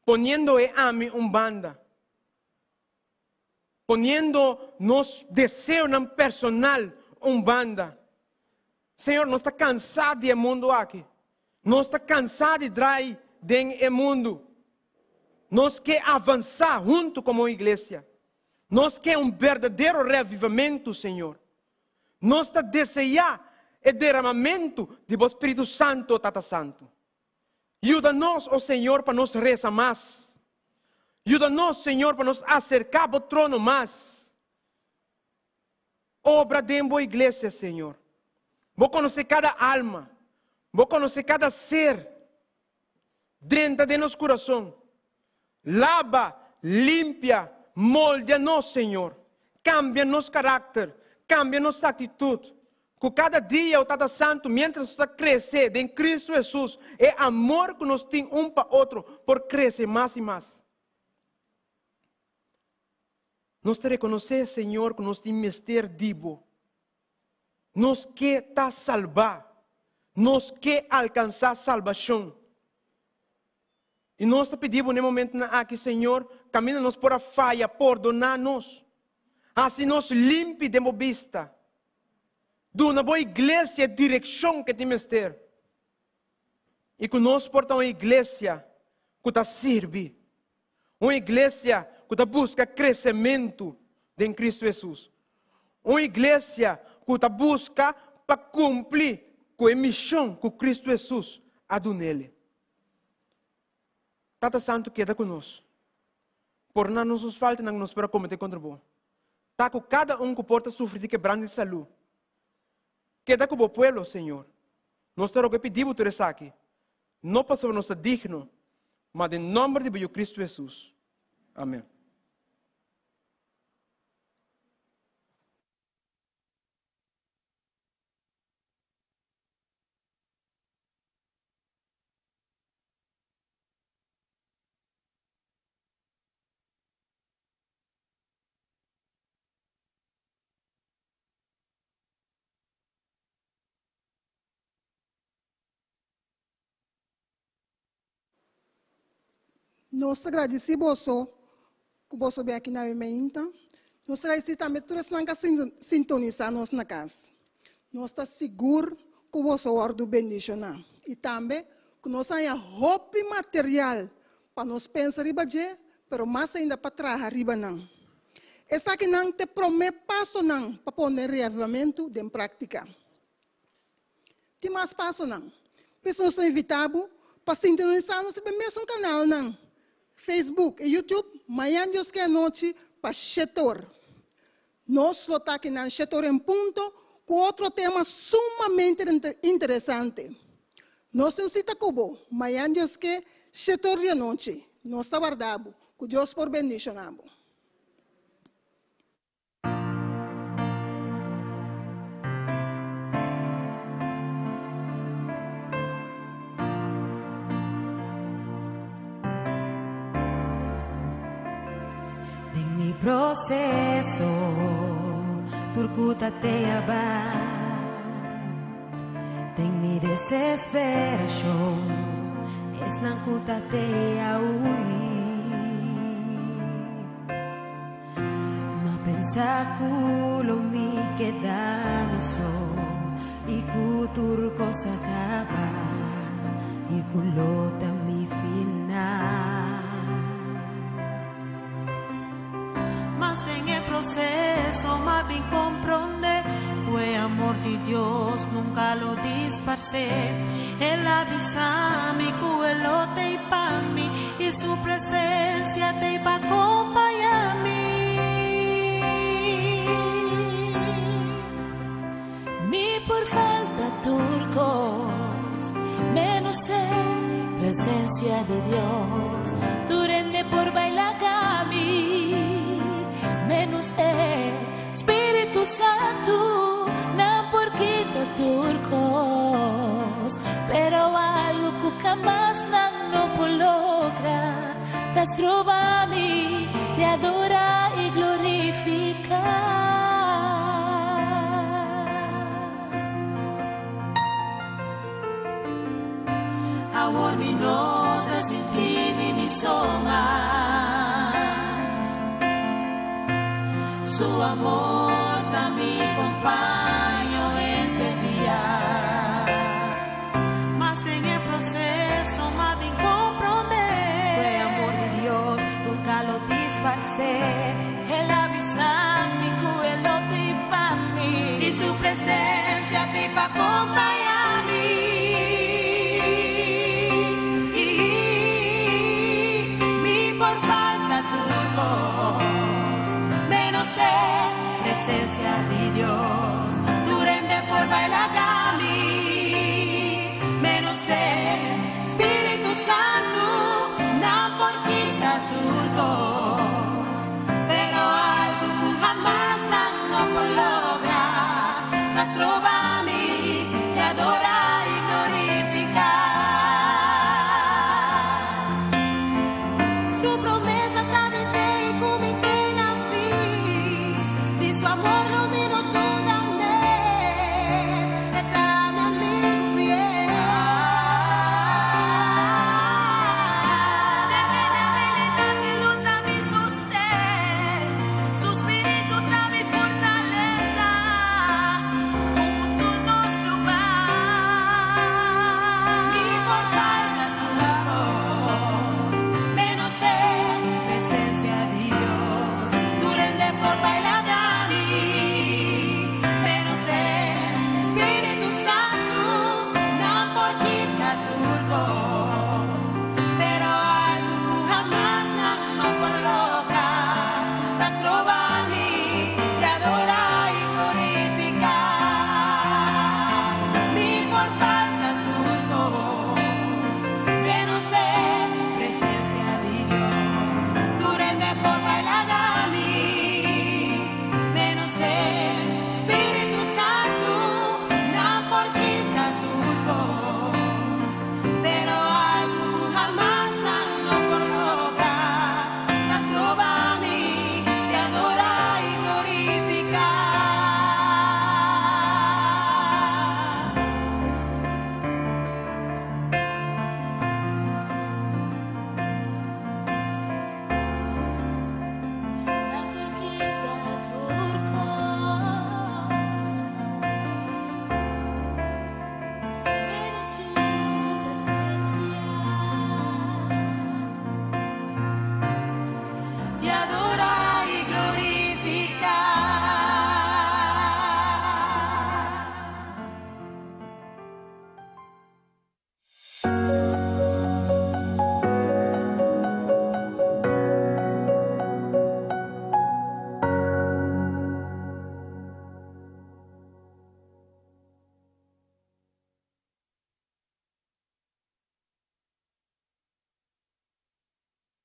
[SPEAKER 11] poniendo e ami un banda, poniendo nos deseonan personal un banda. Señor, nos ta kansá di e mundu aki. Nos ta kansá di drai den e mundu. Nos ke avansá huntu komo iglesia. Nos ke un berdadero reavivamentu, Señor. Nos ta deseá. e derramamentu di bo Spiritu Santu, Tata Santu. Yuda nos, o Señor, pa nos resa mas. Yuda nos, Señor, pa nos aserká bo trono mas. Obra den bo iglesia, Señor. Bo konosé kada alma. Bo konosé kada ser. Drenta den nos kurason. Laba, limpia, moldea nos, Señor. Kambia nos karakter. Kambia nos aktitut. Ku kada dia, o Tata Santu, miéntras nos ta krese den Kristu Hesus, e amor ku nos tin un pa otro por krese mas i mas. Nos ta rekonosé, Señor, ku nos tin mester di Bo. Nos ke ta salbá. Nos ke alkansá salbashon. I nos ta pidi Bo na e momentunan aki, Señor, kaminda nos por a faya, pordoná nos. Hasi nos limpi den Bo bista. Duna Bo iglesia e direkshon ku e tin mester. I ku nos por ta un iglesia ku ta sirbi. Un iglesia ku ta buska kresementu den Kristu Hesus. Un iglesia ku ta buska pa kumpli ku e mishon ku Kristu Hesus a dun'el. Tata Santu keda ku nos. Pordoná nos nos faltanan ku nos por a kometé kontra bo. Ta ku kada un ku por ta sufri di kebrant di salú. Keda ku bo pueblo, Señor. Nos ta roga i pidi bo tur esaki, no pasobra nos ta digno, ma den nòmber di bo Yu Kristu Hesus. Amèn.
[SPEAKER 3] Nos ta gradisí boso ku boso bin aki na e meinta. Nos ta gradisí tambe tur esnan ku a sintonisá nos na kas. Nos ta sigur ku boso wòrdu bendishoná i tambe ku nos haña hopi material pa nos pensa riba dje, pero mas ainda pa traha riba nan. Esakinan ta e promé pasonan pa pone reavivamentu den práktika. Tin mas pasonan. Pues nos ta invitá bo pa sintonisá nos riba e mesun kanalnan, Facebook i YouTube, mañan Dios ke anochi pa shetor. Nos lo ta akinan shetor en punto ku otro tema sumamente interesante. Nos tin un sita ku bo mañan Dios ke shetor di anochi. Nos ta warda bo. Ku Dios por bendishoná bo.
[SPEAKER 5] Den mi proceso tur ku ta te aba Den mi desesperacion esnan ku ta te a hui Ma pensa ku lo mi keda mi so i ku tur kos a kaba i ku lo ta mi final.
[SPEAKER 9] Mas den e proseso m'a bin komprondé ku e amor di Dios nunka lo disparsé. El a bisa mi ku e lo t'ei pa mi i su presensia t'ei pa kompañá mi.
[SPEAKER 12] Mi por falta tur kos, menos e presensia di Dios. Tur hende por baila kami, menos e Spiritu Santu. Nan por kita tur kos, pero algu ku hamas nan no por logra ta stroba mi di adora i glorifiká.
[SPEAKER 9] Awor mi no ta sinti mi mi so mas. Su amor ta mi compañero.